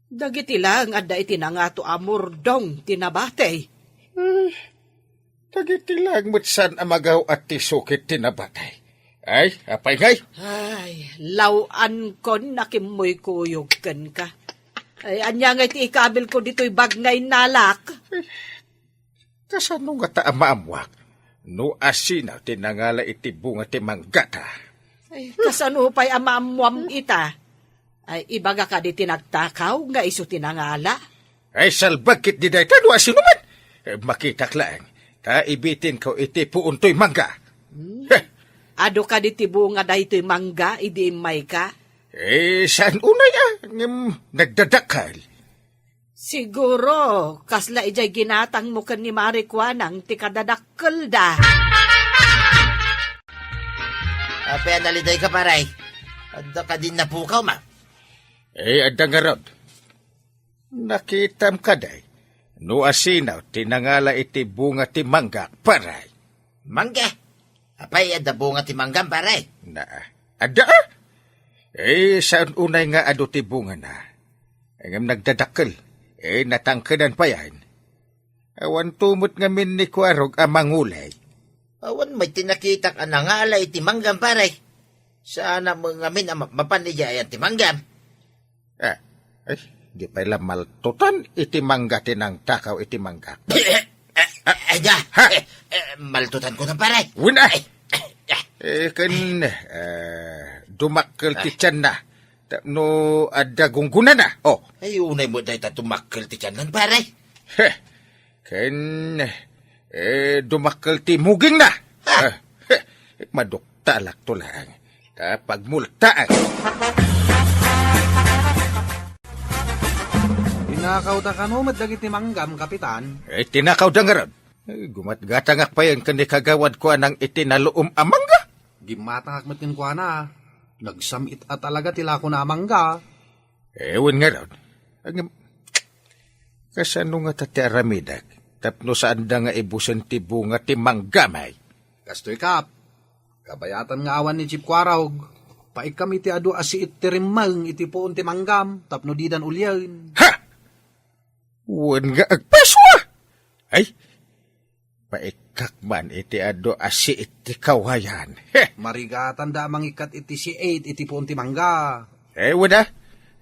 Dagiti laeng adda iti nangato a murdong ti nabati. Eh, dagiti laeng met saan a magaw-at ti sukit ti nabati. Ay, apay ngay? Ay, law-ankon nakimmuykuyog kenka. Ay, ania ngay ti ikabilko ditoy bag nga innalak? Kasano ngata a maammuak no asino ti nangala iti bunga ti manggata? Ay, kasano pay a maammuam ita? Ay, ibaga kadi ti nagtakaw nga isu ti nangala? Ay, salbag ketdi dayta no asino man. Eh, makitak laeng, ta ibitinko iti puon toy mangga. Hmm. Heh. Adu kadi ti bunga daytoy mangga idi immayka? Eh, saan unay a, ngem nagdadakkel. Siguro, kasla idiay ginatangmo ken ni Mari Kuanang ti kadadakkelda. Apay a nalidayka, pare? Adda kadin napukawma? Eh, adda ngarud. Nakitam kadi no asino ti nangala iti bunga ti manggak, pare? Mangga? Apay, adda bunga ti manggam, pare? Na, adda, a? Eh, saan unay nga adu ti bungana? Ngem nagdadakkel. Eh, natangkenan payen. Awanto met ngamin ni Kuarog a mangulay. Awan met ti nakitak a nangala iti manggam, pare. Saan met ngamin a ma-, mapan idiay ayan ti manggam. Ah, ay, di pay la maltutan iti mangga ti nangtakaw iti mangga. Eh, eh, eh, da. Ha? Eh, eh, maltutan ko na, pare. Wen a. Eh, eh, eh. Eh, ken, eh, dumakkel ti tianna tapno adda gunggonana. Oh. Ay, unay met dayta dumakkel ti tiannan, pare. Heh. Ken, eh, dumakkel ti mugingna. Ah. Eh, heh. Maduktalakto laeng. Ta pagmultaak. Tinakawda kano met dagiti manggam, Kapitan? Eh, tinakawda ngarud. Eh, gumatgatangak payen ken ni Kagawad Kuanang iti naluom a mangga. Gimmatangak met kenkuana. Nagsam-it a talaga ti lakona a mangga. Eh, wen ngarud. Ngem, kasano ngata ti aramidek tapno saanda nga ibusen ti bunga ti manggamay? Kastoy, Kap. Kabayatan nga awan ni Chief Kuarog, paikkam iti adu a siit ti rimmeng iti puon ti manggam tapno didan ulien. Ha! Wen nga agpaso a! Ay, paikkak man iti adu a siit ti kawayan. Heh! Marigatanda a mangikkat iti siit iti puon ti mangga. Eh, wen a.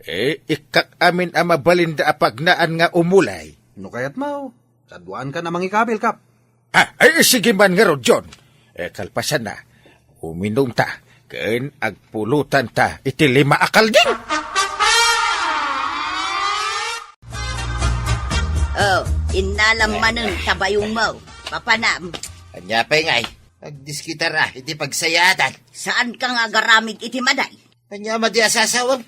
Eh, ikkak amin a mabalinda a pagnaan nga umulay. No kayatmo, kaduaankan a mangikabil, Kap. Ah, ay, sige man ngarud, John. Eh, kalpasanna, uminumta, ken agpulotanta iti lima a kalding. Oh, innalam manen ta bayongmo. Papanam. Ania pay ngay? Agdiskitara iti pagsayaatan. Saanka nga agaramid iti maday? Ania madi a sasawem?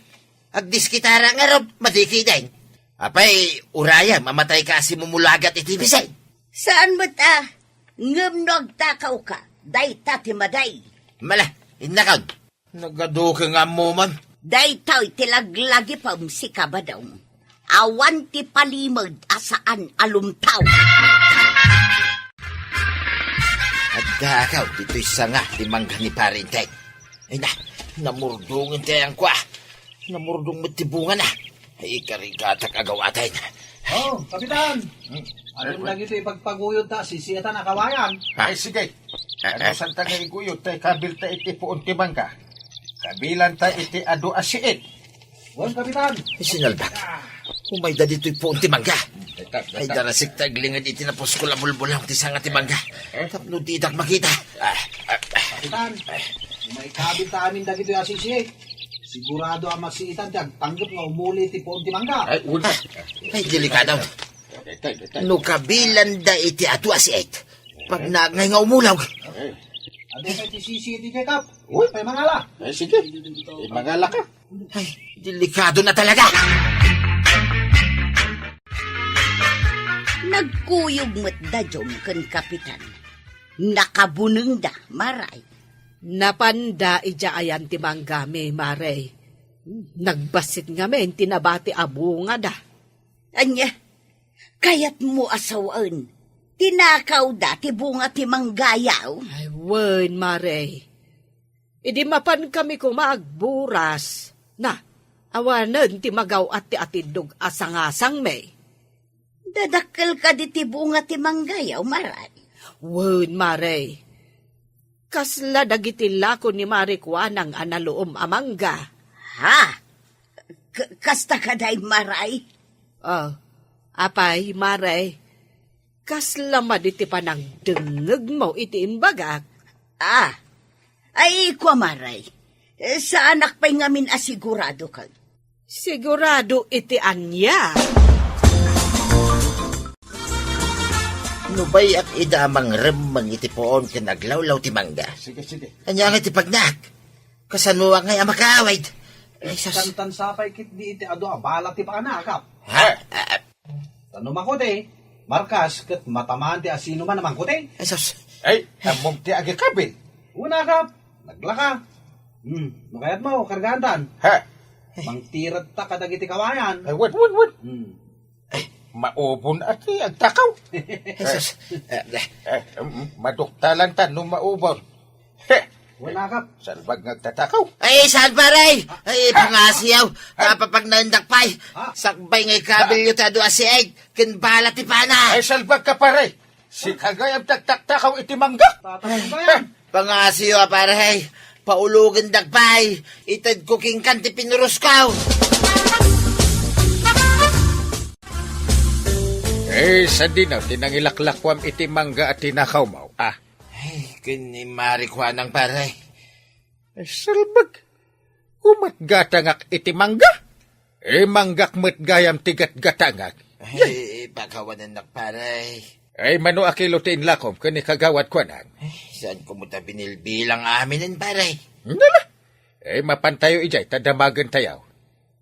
Agdiskitara ngarud, madi ketdin. Apay, urayem a matayka a simumulagat iti biseng? Saan met a, ngem no agtakawka, dayta ti maday. Mala, innakon. Nagadu ket nga ammoman. Daytoy ti laglagipem, sika, Badong. Awan ti palimed a saan a lumtaw. Dakaw ditoy sanga ti mangga ni Pare Enteng. Ay na, namurdong ti ayangko, ah. Namurdong met ti bungana. Ay, ikarigatak a gawaten. Oh, Kapitan! Hmm? Adun dagitoy ipagpaguyod ta sisiatan a kawayan. Ay, sige. Ah, ah. Adusanta nga iguyod ta ikabilta iti puon ti mangga. Kabilanta iti adu a siit. Wen, Kapitan. Ay, sinalbak. Umayda ditoy puon ti mangga. Ay, darasik ta aglinged iti napuskol a bulbulong ti sanga ti mangga. Eh? Tapno ditak makita. Ah, ah, ah. Kapitan, umaykabilta amin dagitoy a sisi. Sigurado a masiitan ti agpanggep nga umuli iti puon ti mangga. Ay, wen. Ay, delikado. Tay, tay, tay. No kabilanda iti adu a siit, pagnaak ngay nga umulaw. Eh. Adu pay ti sisi iti check-up. Uy. Pay mangala. Eh, sige. Eh, mangala ka. Ay, delikado na talaga. Nagkuyog met da Jom ken Kapitan. Nakabunengda, Maray. Napanda idiay ayan ti manggami, Maray. Nagbassit ngamin ti nabati a bungada. Ania, kayatmo a sawen, tinakawda ti bunga ti manggayaw? Ay, wen, Maray. Idi mapankami koma agburas, na, awanen ti magaw-at ti atiddog a sangasangmi. Dadakkel kadi ti bunga ti manggayaw, Maray? Wen, Maray. Kasla dagiti lako ni Mari Kuanang a naluom a mangga. Ha? K-, kasta kadi, Maray? Oh, apay, Maray? Kasla madi ti panagdengngegmo iti imbagak? Ah, ay, kua, Maray. Eh, saanak pay ngamin a sigurado kag. Sigurado iti ania? No bay-ak ida a mangremmeng iti puon ken aglawlaw ti mangga. Sige, sige. Ania nga ti pagnak? Kasanoak ngay a makaawid? Ay, sus. Tantan sapay ketdi iti adu a bala ti paanakak. Ha? Ah, Ta no makuti, markas ket matamaan ti asinoman a mangkuti. Ay, sus. Ay, ammom ti agikabil. Una, Kap. Naglaka. Hmm, no kayatmo, kargaantan. Ha? Mangtiretta kadagiti kawayan. Ay, wen, wen, wen. Hmm. Ay, maubon a ti agtakaw. Ay, sus. Eh, eh. Eh, mm, maduktalan ta no maubon. He! Wen, Kap. Salbag nga agtatakaw. Ay, saan, pare? Ay, pangasiyaw. Napapagnaendak pay. Ah. Sakbay nga ikabilyo ti adu a siit ken bala ti pana. Ay, salbag ka, pare. Sika gayam ti agtaktakaw iti mangga. Tatakaw gayam. Pangasiyaw, pare. Paulugendak pay. Itedko kenka ti pinurosko. Eh, sadino ti nangilaklakuam iti mangga a tinakawmo? Ah. Ay, ken ni Mari Kuanang, pare. Ay, salbag. Umatgatangak iti mangga. Eh, manggak met gayam ti gatgatangak. Ay, pakawanennak, pare. Ay, mano a kilo ti inlakom ken ni Kagawad Kuanang? Ay, saanko met a binilbilang aminen, pare? Nala. Eh, mapantayo idiay ta damagentayo.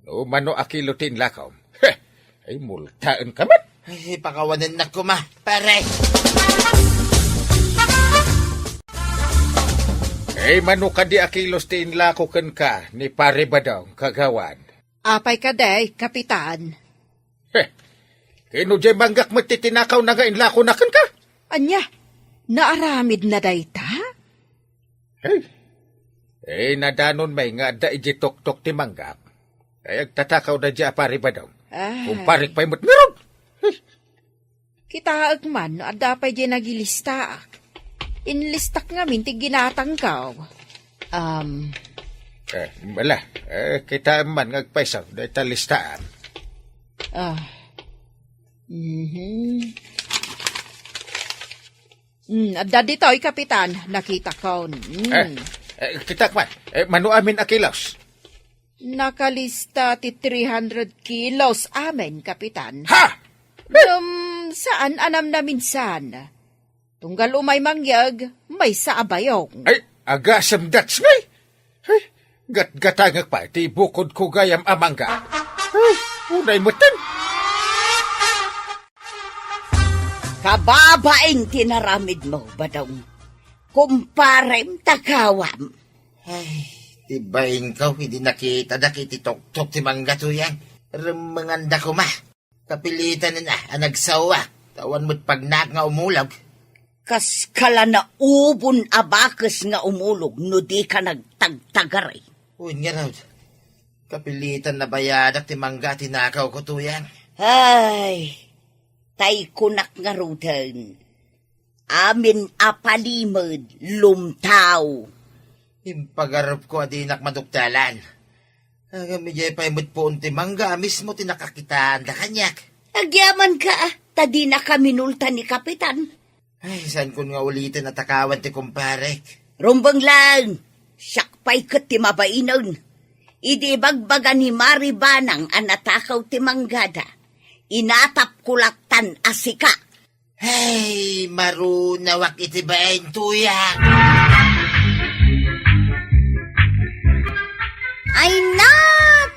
No mano a kilo ti inlakom. Heh! Ay, multaenka met. Ay, pakawanennak koma, pare. Ay, mano kadi a kilos ti inlako kenka ni Pare Badong, Kagawad? Apay kadi, Kapitan? Heh! Ken no diay manggak met ti tinakawna nga inlakona kenka? Ania? Naaramidna dayta? Hey! Eh, nadanon may nga adda idiay tuktok ti manggak. Ay, agtatakaw daydiay a Pare Badong. Ah. Kumparik pay met ngarud. Hey! Kitaek man no adda pay diay nagilistaak. Inlistak ngamin ti ginatangko. Um. Eh, bala, eh, kitaem man nga agpayso dayta listaam. Ah. Mhm. Hmm, adda ditoy, Kapitan. Nakitakon. Hmm. Eh, eh, kitaek man. Eh, mano amin a kilos? Nakalista ti three hundred kilos amin, Kapitan. Ha? Ngem saan a namnaminsan. Tunggal umay mangyeg, maysa a bayong. Ay, agasem dats ngay. Ay, gatgatangek pay ti bukodko gayam a mangga. Ay, unay metten. Kababain ti naramidmo, Badong. Kumparem, takawam. Ay, ti bainko, idi nakitadak iti tuktok ti mangga, tuyang. Remmenganda koma. Kapilitanen a, a nagsaoak, ta awan met pagnaak nga umulog. Kas kala naubon a bakes nga umulog no di ka nagtagtagari. Uy, ngarud. Kapilitan nabayadak ti mangga a tinakawko, Tuyang. Ay, tay kunak ngaruden. Amin a palimed, lumtaw. Impagarupko a dinak maduktalan. Agam idiay pay met puon ti mangga a mismo ti nakakitaan da kaniak. Agyaman ka, ah, ta di na kami nulta ni Kapitan. Ay, saan kun nga uliten a takawan ti kumparek? Rumbeng lang, siak pay ket ti mabainen. Idi ibagbaga ni Mari Banang a natakaw ti manggada, inatapko lattan a sika. Hey, marunawak iti bain, Tuyang. Ay na,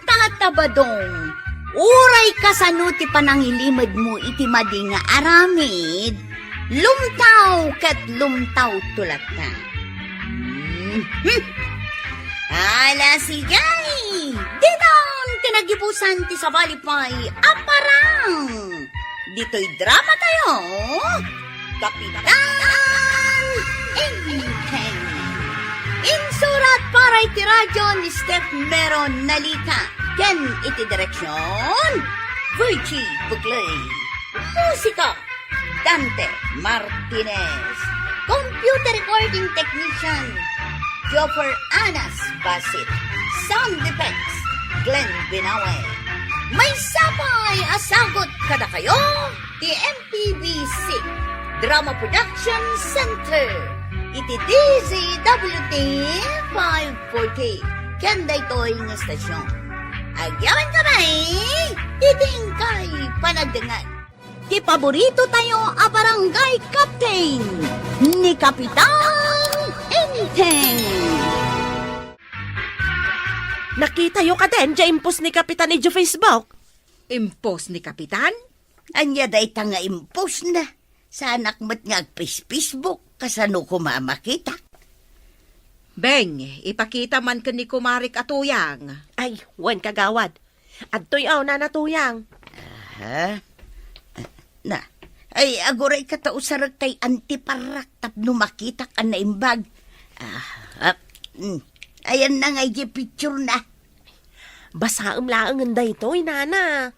Tata Badong, uray kasano ti panangilimedmo iti madi nga aramid, lumtaw ket lumtaw to latta. Mhm. Ala, sige! Ditan ti nagibusan ti sabali pay a parang! Ditoy drama tayo, Kapitan Enteng. Insurat para iti radyo ni Steph Meron Nalita ken iti direksyon, Virgie Buclay. Musika, Dante Martinez. Computer recording technician, Joffer Anas Basit. Sound effects, Glenn Binawe. Maysa pay a sagut kadakayo ti M P B C Drama Production Center iti D Z W T five forty ken daytoy nga estasyon. Agyaman kami iti inkay panagdengngeg. Ti paborito tayo a barangay captain, ni Kapitan Enteng. Nakitayo kadi diay impost ni Kapitan idiay Facebook? Impost ni Kapitan? Ania dayta nga impost na? Saanak met nga agpis-Facebook, kasano koma a makita? Beng, ipakita man ken ni kumarik a Tuyang. Ay, wen, kagawad. Adtoy, aw, Nana Tuyang. Aha. Na, ay, aguray ka ta usarek tay antiparak tapno makitak a naimbag. Ah, ah, mm. Ayan na nga iti picture na. Basaem laengen daytoy, Nana.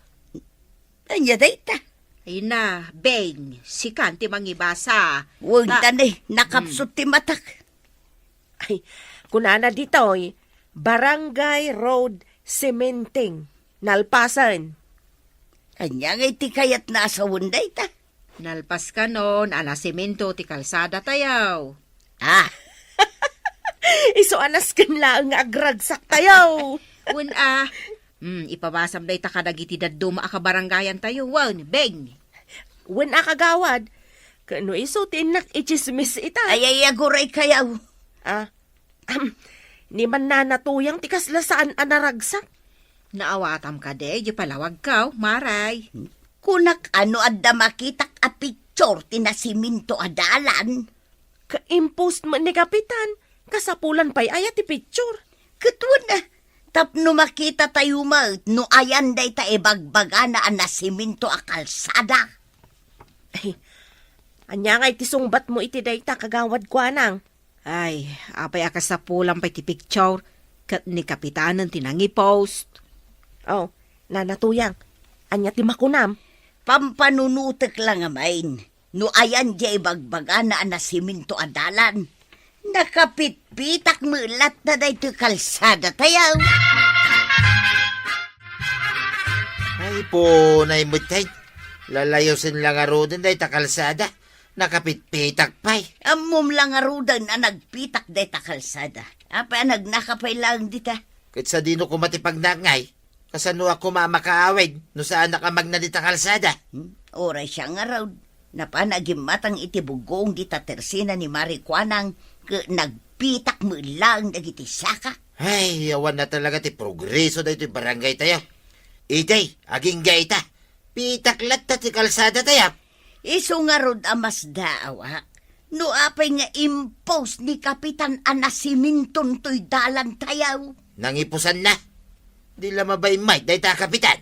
Ania dayta? Ay na, Beng, sikan ti mangibasa. Wen, ta- dani, nakapsut ti matak. Ay, kunana ditoy, Barangay Road Cementing, nalpasen. Ania ngay ti kayatna a sawen dayta? Nalpas kanon a nasemento ti kalsada tayo. Ah. Isu a nasken laeng nga agragsak tayo. Wen a, hmm, ipabasam dayta kadagiti dadduma a kabarangayan tayo, wen, Beng. Wen a, kagawad, ket no isu ti innak itsismis ita. Ay, ay, aguray kayaw. Ah, ni Nana Tuyang ti kasla saan a naragsak. Naawatam kadi, di palawagkaw, maray. Kunak a no adda makitak a picture ti nasiminto a dalan. Ka-impost met ni Kapitan, kasapulan pay aya ti picture? Ket wen a, tapno makita tayo met no ayan dayta ibagbagana a nasiminto a kalsada. Ay, ania ngay ti sungbatmo iti dayta, Kagawad Kuanang? Ay, apay a kasapulan pay ti picture ket ni Kapitanen ti nangipost. Oh, Nana Tuyang, ania ti makunam? Pampanunotek la ngamin. No ayan diay ibagbagana a nasiminto a dalan, nakapitpitak met latta daytoy kalsada tayo. Ay, punay met, ay. Lalayosen la ngaruden dayta kalsada. Nakapitpitak pay. Ammom la ngaruden a nagpitak dayta kalsada. Apay a nagnaka pay laeng dita? Ket sadino koma ti pagnak ngay? Kasano a koma a makaawid no saanak a magna dita kalsada? Hmm? Uray siak ngarud, napan a gimmatang iti buggoong dita tersena ni Mari Kuanang ket nagpitak met laeng dagiti saka. Ay, awan na talaga ti progreso daytoy barangay tayo. Itay, agingga ita. Pitak latta ti kalsada tayo. Isu ngarud a masdaawak no apay nga impost ni Kapitan a nasiminton toy dalan tayo. Nangipusan na. Di la mabaimmay dayta a Kapitan.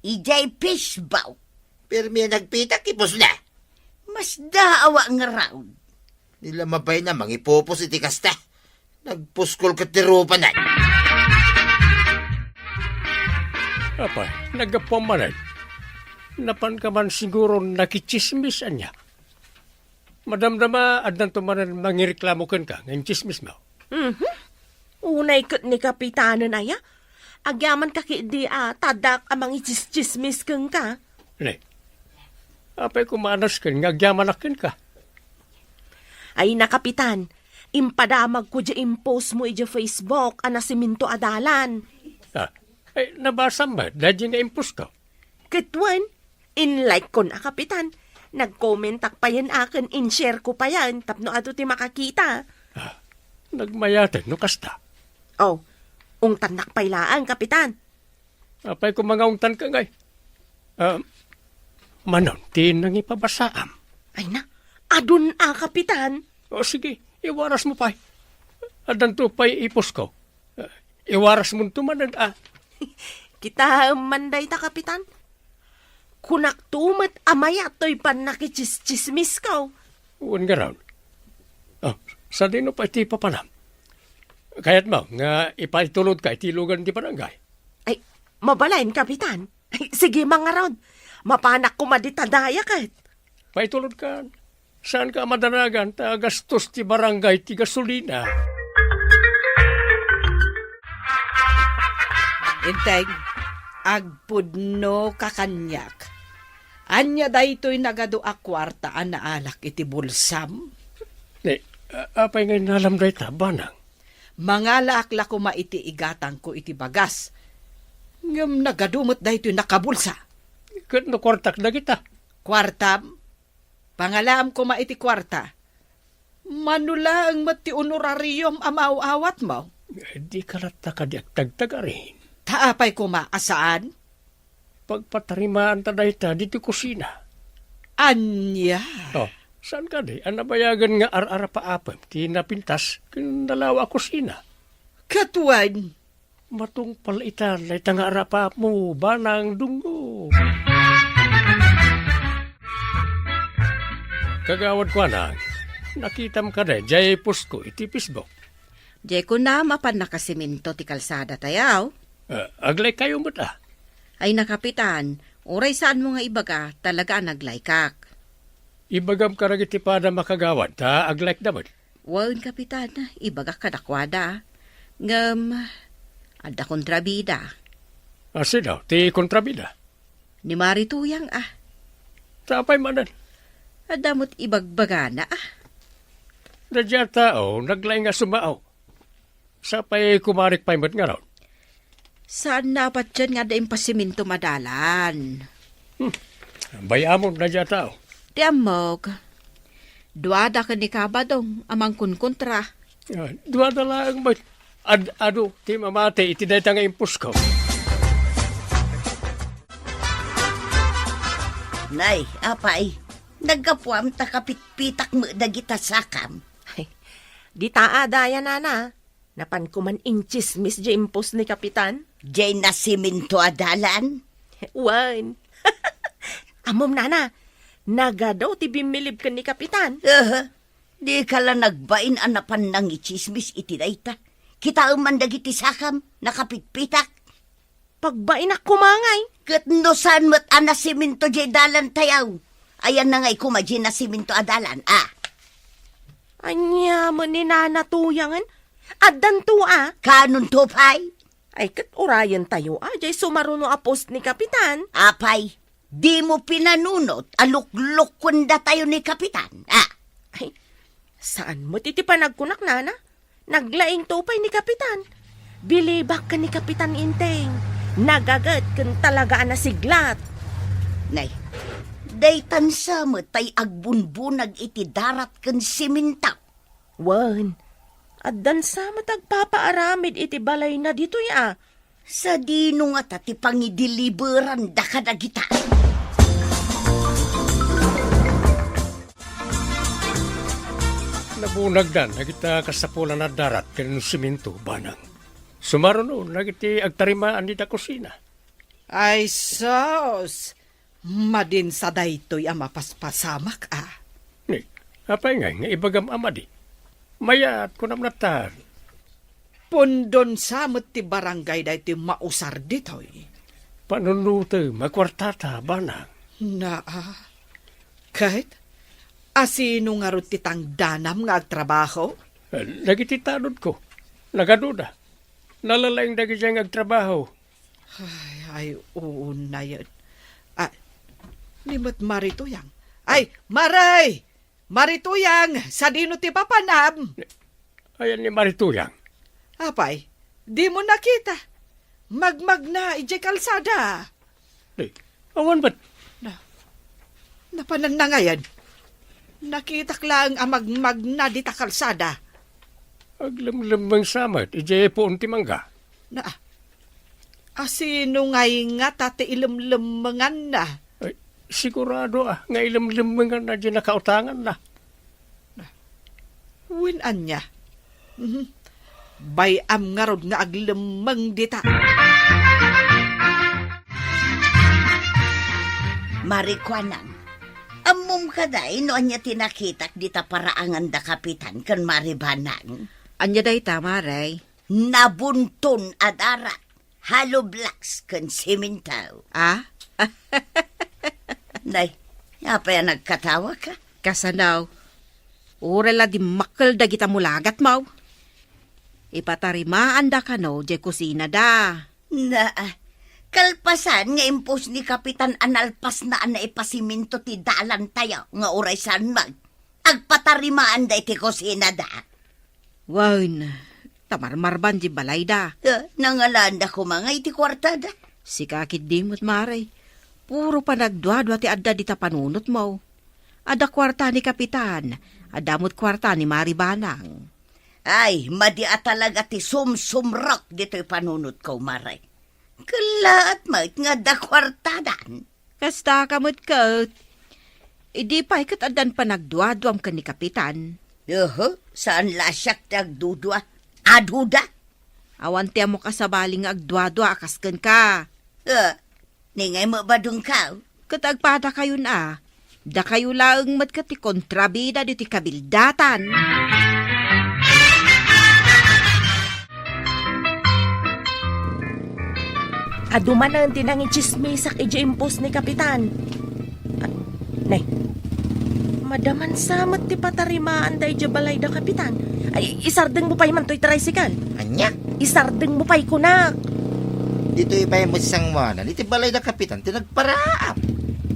Idiay Facebook. Permi a nagpitak ipos na. Masdaawak ngarud. Nila mabain a mangipupos iti kasta. Nagpuskol ket ti rupanan. Apay, naggapuam manen. Napanka man siguro nakitsismis ania. Madamdama, addanto manen mangireklamo kenka nga intsismismo. Mhm. Unay ket ni Kapitanen aya. Agyamanka ketdi a tadak a mangitsismis kenka. Ne. Apay koma a nasken nga agyamanak kenka? Ay na, Kapitan. Impadamagko diay impostmo idiay Facebook a nasiminto a dalan. Ah, ay, nabasam met daydi nga impostko? Ket wen, in-like kon a, Kapitan. Nag-commentak payen a ken in-shareko payen tapno adu ti makakita. Ah, nagmayaten no kasta. Oh, ungtannak pay laeng, Kapitan. Apay koma nga ungtanka ngay? Ah, manon ti nangipabasaam? Ay na, adun a, Kapitan. O sige, iwarasmo pay. Addanto pay ipostko. Ah, iwarasmonto manen a. Kitaem man dayta, Kapitan. Kunakto met a mayat toy pannakitsismismo. Wen ngarud. Ah, sadino pay ti papanam? Kayatmo nga ipaitulodka iti lugan ti barangay? Ay, mabalin, Kapitan. Ay, sige man ngarud. Mapanak koma dita daya ket. Paitulodkan. Saanka a madanagan ta gastos ti barangay ti gasolina. Enteng, agpudnoka kaniak. Ania daytoy nagadu a kuarta a naalak iti bulsam? Ne, a-, apay nga innalam dayta, banang? Mangalaak la koma iti igatangko iti bagas. Ngem nagadu met daytoy nakabulsa. Ket no kuartak dagita? Kuartam? Pangalaam koma iti kuarta. Mano laeng met ti honorarium a maaw-awatmo? Dika latta kadi agtagtagarin. Ta apay koma a saan? Pagpatarimaanta dayta ditoy kusina. Ania? Oh, saan kadi a nabayagen nga ar-arapaapem ti napintas ken nalawa a kusina? Ket wen, matungpal itan dayta nga ar-arapaapmo, banang Dungo. Kagawad, kuanang, nakitam kadi jay postko iti Facebook? Jay kunam a pannakasiminto ti kalsada tayaw. Ah, aglaykkayo met a. Ay na, Kapitan, uray saanmo nga ibaga, talaga a naglaykak. Ibagam kadagiti padam a kagawad ta aglaykda met. Wen, Kapitan, ibagak kadakuada. Ngem, adda kontrabida. Ah, sino ti kontrabida? Ni Mari Tuyang, ah. Ta apay manen? Adda met ibagbagana, ah. Daydiay a tao, naglaing nga sumao. Sapay kumarik pay met ngarud. Saanna a patien nga adda impasiminto a dalan. Hmm. Bay-amon daydiay a tao. Ti ammok. Duada ken ni Kabadong a mangkonkontra. Ah, duada laeng met. Ad-adu ti mamati iti dayta nga impostko. Nay, apay, naggapuam ta kapitpitak met dagita sakam. Ay, dita a daya, nana. Napanko man intsismis jay impost ni Kapitan. Jay nasiminto a dalan? Wen. Ammom, nana, nagadu ti bimmilib ken ni Kapitan. Aha. Dika la nagbain a napan nangitsismis iti dayta. Kitaem man dagiti sakam, nakapitpitak. Pagbainak koma ngay. Ket no saan met a nasiminto jay dalan tayaw, ayanna ngay koma jay nasiminto a dalan, a? Ania met ni Nana Tuyangen? Addanto a? Kaanonto pay? Ay, ket urayentayo a jay sumaruno a post ni Kapitan. Apay, dimo pinanunot a luklukkuendatayo ni Kapitan, a? Ay, saan met iti panagkunak, nana? Naglaingto pay ni Kapitan. Bilibak ken ni Kapitan Inteng. Nagaget ken talaga a nasiglat. Nay, daytan sa met tay agbunbunag iti darat ken siminto. Wen, addan sa met agpapaaramid iti balayna ditoy a. Sadino ngata ti pangideliberanda kadagita? Nabunagdan dagita kasapulan a darat ken siminto, banang. Sumaruno dagiti agtarimaan dita kusina. Ay sus! Madin sa daytoy a mapaspasamak a. Ni, Apay ngay nga ibagam a madi? Mayat, kunam latta. Pundon sa met ti barangay daytoy mausar ditoy. Panunutem a kuartata, Banang. Naa. Ket, asino ngarud ti tangdanam nga agtrabaho? Eh, dagiti tanodko. Nagaduda. Nalalaing dagidiay nga agtrabaho. Ay, ay, unayen. Ah, ni met Mari Tuyang. Ay, Mari! Mari Tuyang, sadino ti papanam? Ayan ni Mari Tuyang. Apay, dimo nakita? Magmagna idiay kalsada. Eh, awan met. Na, napananna ngayen. Nakitak laeng a magmagna dita kalsada. Aglemlemmeng sa met idiay puon ti mangga. Na, asino ngay ngata ti ilemlemmenganna? Ay, sigurado a nga ilemlemmenganna diay nakautanganna. Wen ania? Mhm. Bay-am ngarud nga aglemmeng dita. Mari Kuanang, ammom kadi no ania ti nakitak dita paraangan da Kapitan ken Mari Banang? Ania dayta, Mari? Nabunton a darak, hollow blocks ken semento. Ah? Nay, apay a nagkatawaka? Kasano? Uray la dimmakkel dagita mulagatmo. Ipatarimaanda kano diay kusinada. Naa, kalpasan nga impos ni Kapitan a nalpasna a naipasemento ti dalantayo nga uray saan met, agpatarimaanda iti kusinada. Wen, ta marmarban diay balayda. Eh, nangalaanda koma nga iti kuartada. Sika ketdi met, Mari. Puro panagduadua ti adda dita panunotmo. Adda kuarta ni Kapitan, adda met kuarta ni Mari Banang. Ay, madi a talaga ti sumsumrek ditoy panunotko, Mari. Kellaat met nga adda kuartadan. Kastaka met ket. Idi pay ket addan panagduaduam ken ni Kapitan. Uhu, saan la a siak ti agdudua. Aduda. Awan ti ammok a sabali nga agduadua a kas kenka. Eh, ni ngay met badengko. Ket agpadakayon a, dakayo laeng met ket ti kontrabida ditoy kabildatan. Adu manen ti nangitsismisak idiay impos ni Kapitan. Ah, ne. Madaman sa met ti patarimaanda idiay balay da Kapitan. Ay, isardengmo pay man toy tricycle. Ania? Isardengmo pay kunak. Ditoy pay met sangoanan iti balay da Kapitan ti nagparaam.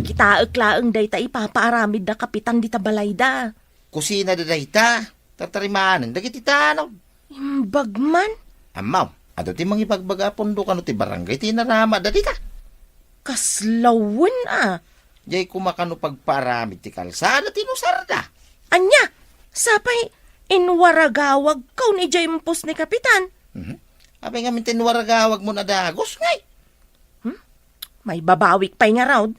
Kitaek laeng dayta ipapaaramid da Kapitan dita balayda. Kusinada dayta. Tatarimanen dagiti tanod. Imbag man? Ammom, adu ti mangibagbaga a pundo kano ti barangay ti inaramidda dita. Kasla wen a. Diay koma kano pagpaaramid ti kalsada ti inusarda. Ania? Sapay, inwaragawagko idiay impos ni Kapitan. Mhm. Apay ngamin ti inwaragawagmo a dagus, ngay? Hmm? Maibabawik pay ngarud.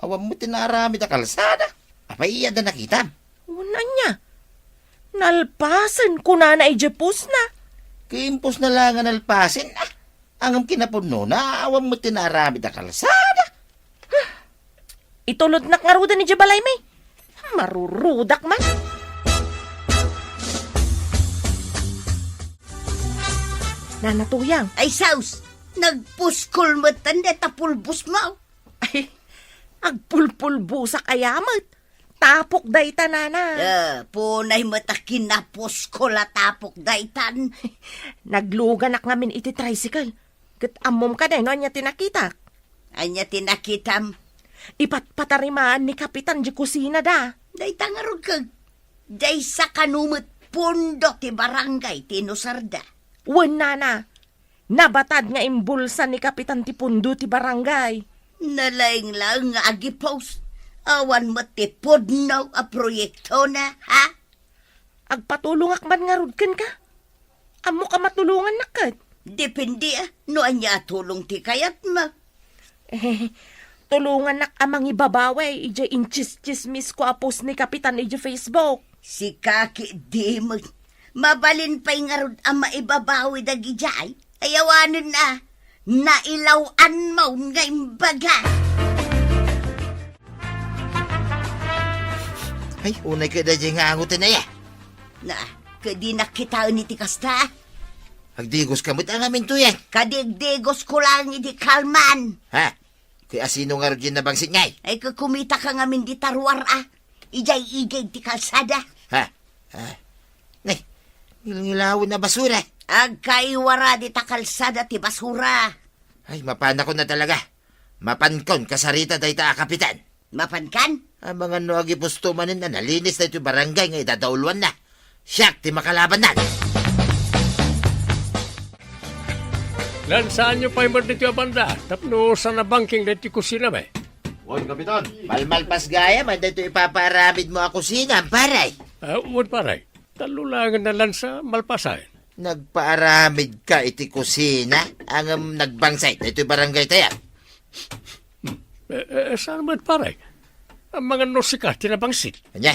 Awan met ti naaramid a kalsada. Apay, adda nakitam? Wen ania? Nalpasen, kunana idiay posna. Ket impos na la nga nalpasen, ah. Ngem kinapudnona, awan met ti naaramid a kalsada. Itulodnak ngaruden idiay balaymi. Marurudak man. Nana Tuyang. Ay, sus! Nagpuskol met dayta pulbosmo. Ay, agpulpulbosak aya met. Tapok dayta, nana. Eh, punay met a kinapuskol a tapok daytan. Nagluganak ngamin iti tricycle. Ket ammom kadi no ania ti nakitak? Ania ti nakitam? Ipatpatarimaan ni Kapitan di kusinada. Dayta ngarud ket, daysa kano met pundo ti barangay ti inusarda. Wen, nana, nabatad nga imbulsa ni Kapitan ti pundo ti barangay. Nalaing laeng nga agipos. Awan met ti pudno a proyektona, ha? Agpatulongak man ngarud kenka. Ammok a matulongannak ket. Depende, ah, no ania a tulong ti kayatmo. Eh, tulongannak a mangibabawi idiay intsistsismisko a post ni Kapitan idiay Facebook. Sika ketdi met. Mabalin pay ngarud a maibabawi dagidiay. Ay awanen a, nailaw-anmo nga imbaga. Ay, unay ka daydiay nga angoten, aya. Na, ket dinak kitaen iti kasta. Agdigoska met a ngamin to yan. Kadigdigosko laeng iti kalman. Ha? Ket asino ngarud diay nabangsit ngay? Ay, ket kumitaka ngamin dita ruar, a. Idiay igid ti kalsada. Ha? Ah. Nay, ngilngilawen a basura. Agkaiwara dita kalsada ti basura. Ay, mapanakon a talaga. Mapankon kasarita dayta a kapitan. Mapankan? Amangan no agipusto manen a nalinis daytoy barangay nga idadauluanna. Siak ti makalabanna. Lansaanyo pay met ditoy a banda tapno saan a bangking daytoy kusinami. Wen, Kapitan. Malmalpas gayam daytoy ipapaaramidmo a kusina, pare. Ah, wen, pare. Tallo laengen a lansa, malpasen. Nagpaaramidka iti kusina, ngem nagbangsay daytoy barangaytayo. Hmm. Eh, eh, saan met, pare? Amangan no sika ti nabangsit. Ania?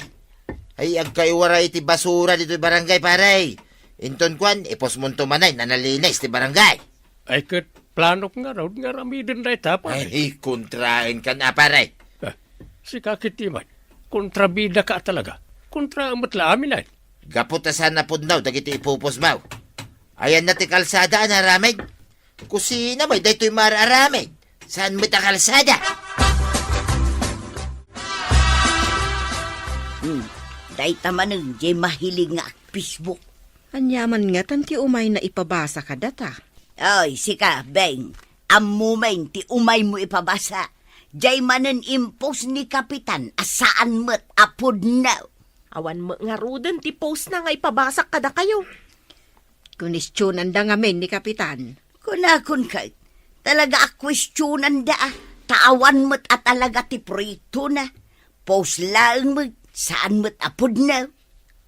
Ay, agkaiwara iti basura ditoy barangay, pare. Inton kuan, ipusmonto manen a nalinis ti barangay. Ay, ket planok ngarud nga aramiden dayta, pare. Ay, kontraenkan a, pare. Ah, sika ketdi met. Kontrabidaka a talaga. Kontraem met la amin, ay. Gapu ta saan a pudno dagiti ipupusmo. Ayanna ti kalsada a naaramid. Kusina met daytoy maar-aramid. Saan met a kalsada? Hmm, dayta manen diay mahilig nga ag-Facebook. Ania man ngatan ti umayna ipabasa kadata? Ay, sika, Beng. Ammomen ti umaymo ipabasa. Diay manen impost ni Kapitan a saan met a pudno. Awan met ngaruden ti postna nga ipabasak kadakayo. Kunestionanda ngamin ni Kapitan. Kunakon ket, talaga a kuestionanda, a, ta awan met a talaga ti proyektona. Post laeng met, saan met a pudno.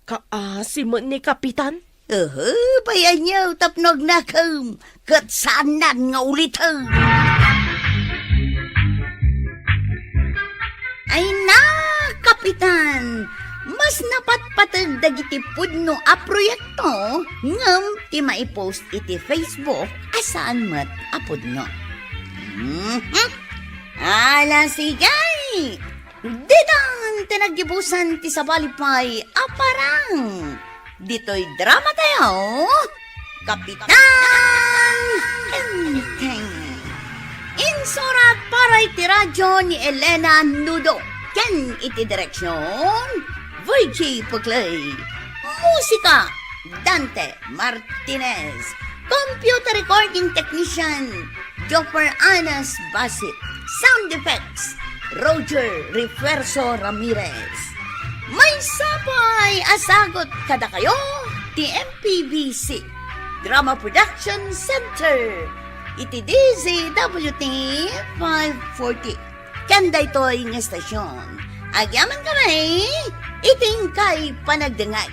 Kaasi met ni Kapitan? Ehe, pay ania tapno agnakem, ket saannan nga uliten. Ay na, Kapitan! Mas napatpateg dagiti pudno a proyekto ngem ti maipost iti Facebook a saan met a pudno. Mhm. Ala, sige! Ditan ti naggibusan ti sabali pay a parang. Ditoy drama tayo, Kapitan Enteng. Insurat para iti radyo ni Elena Nudo ken iti direksyon, Virgie Puclay. Musika, Dante Martinez. Computer recording technician, Jopper Anas Basit. Sound effects, Roger Refuerzo Ramirez. Maysa pay a sagut kadakayo ti M P B C Drama Production Center iti D Z W T five forty. Ken daytoy nga estasyon, agyamankami iti inkay panagdengngeg.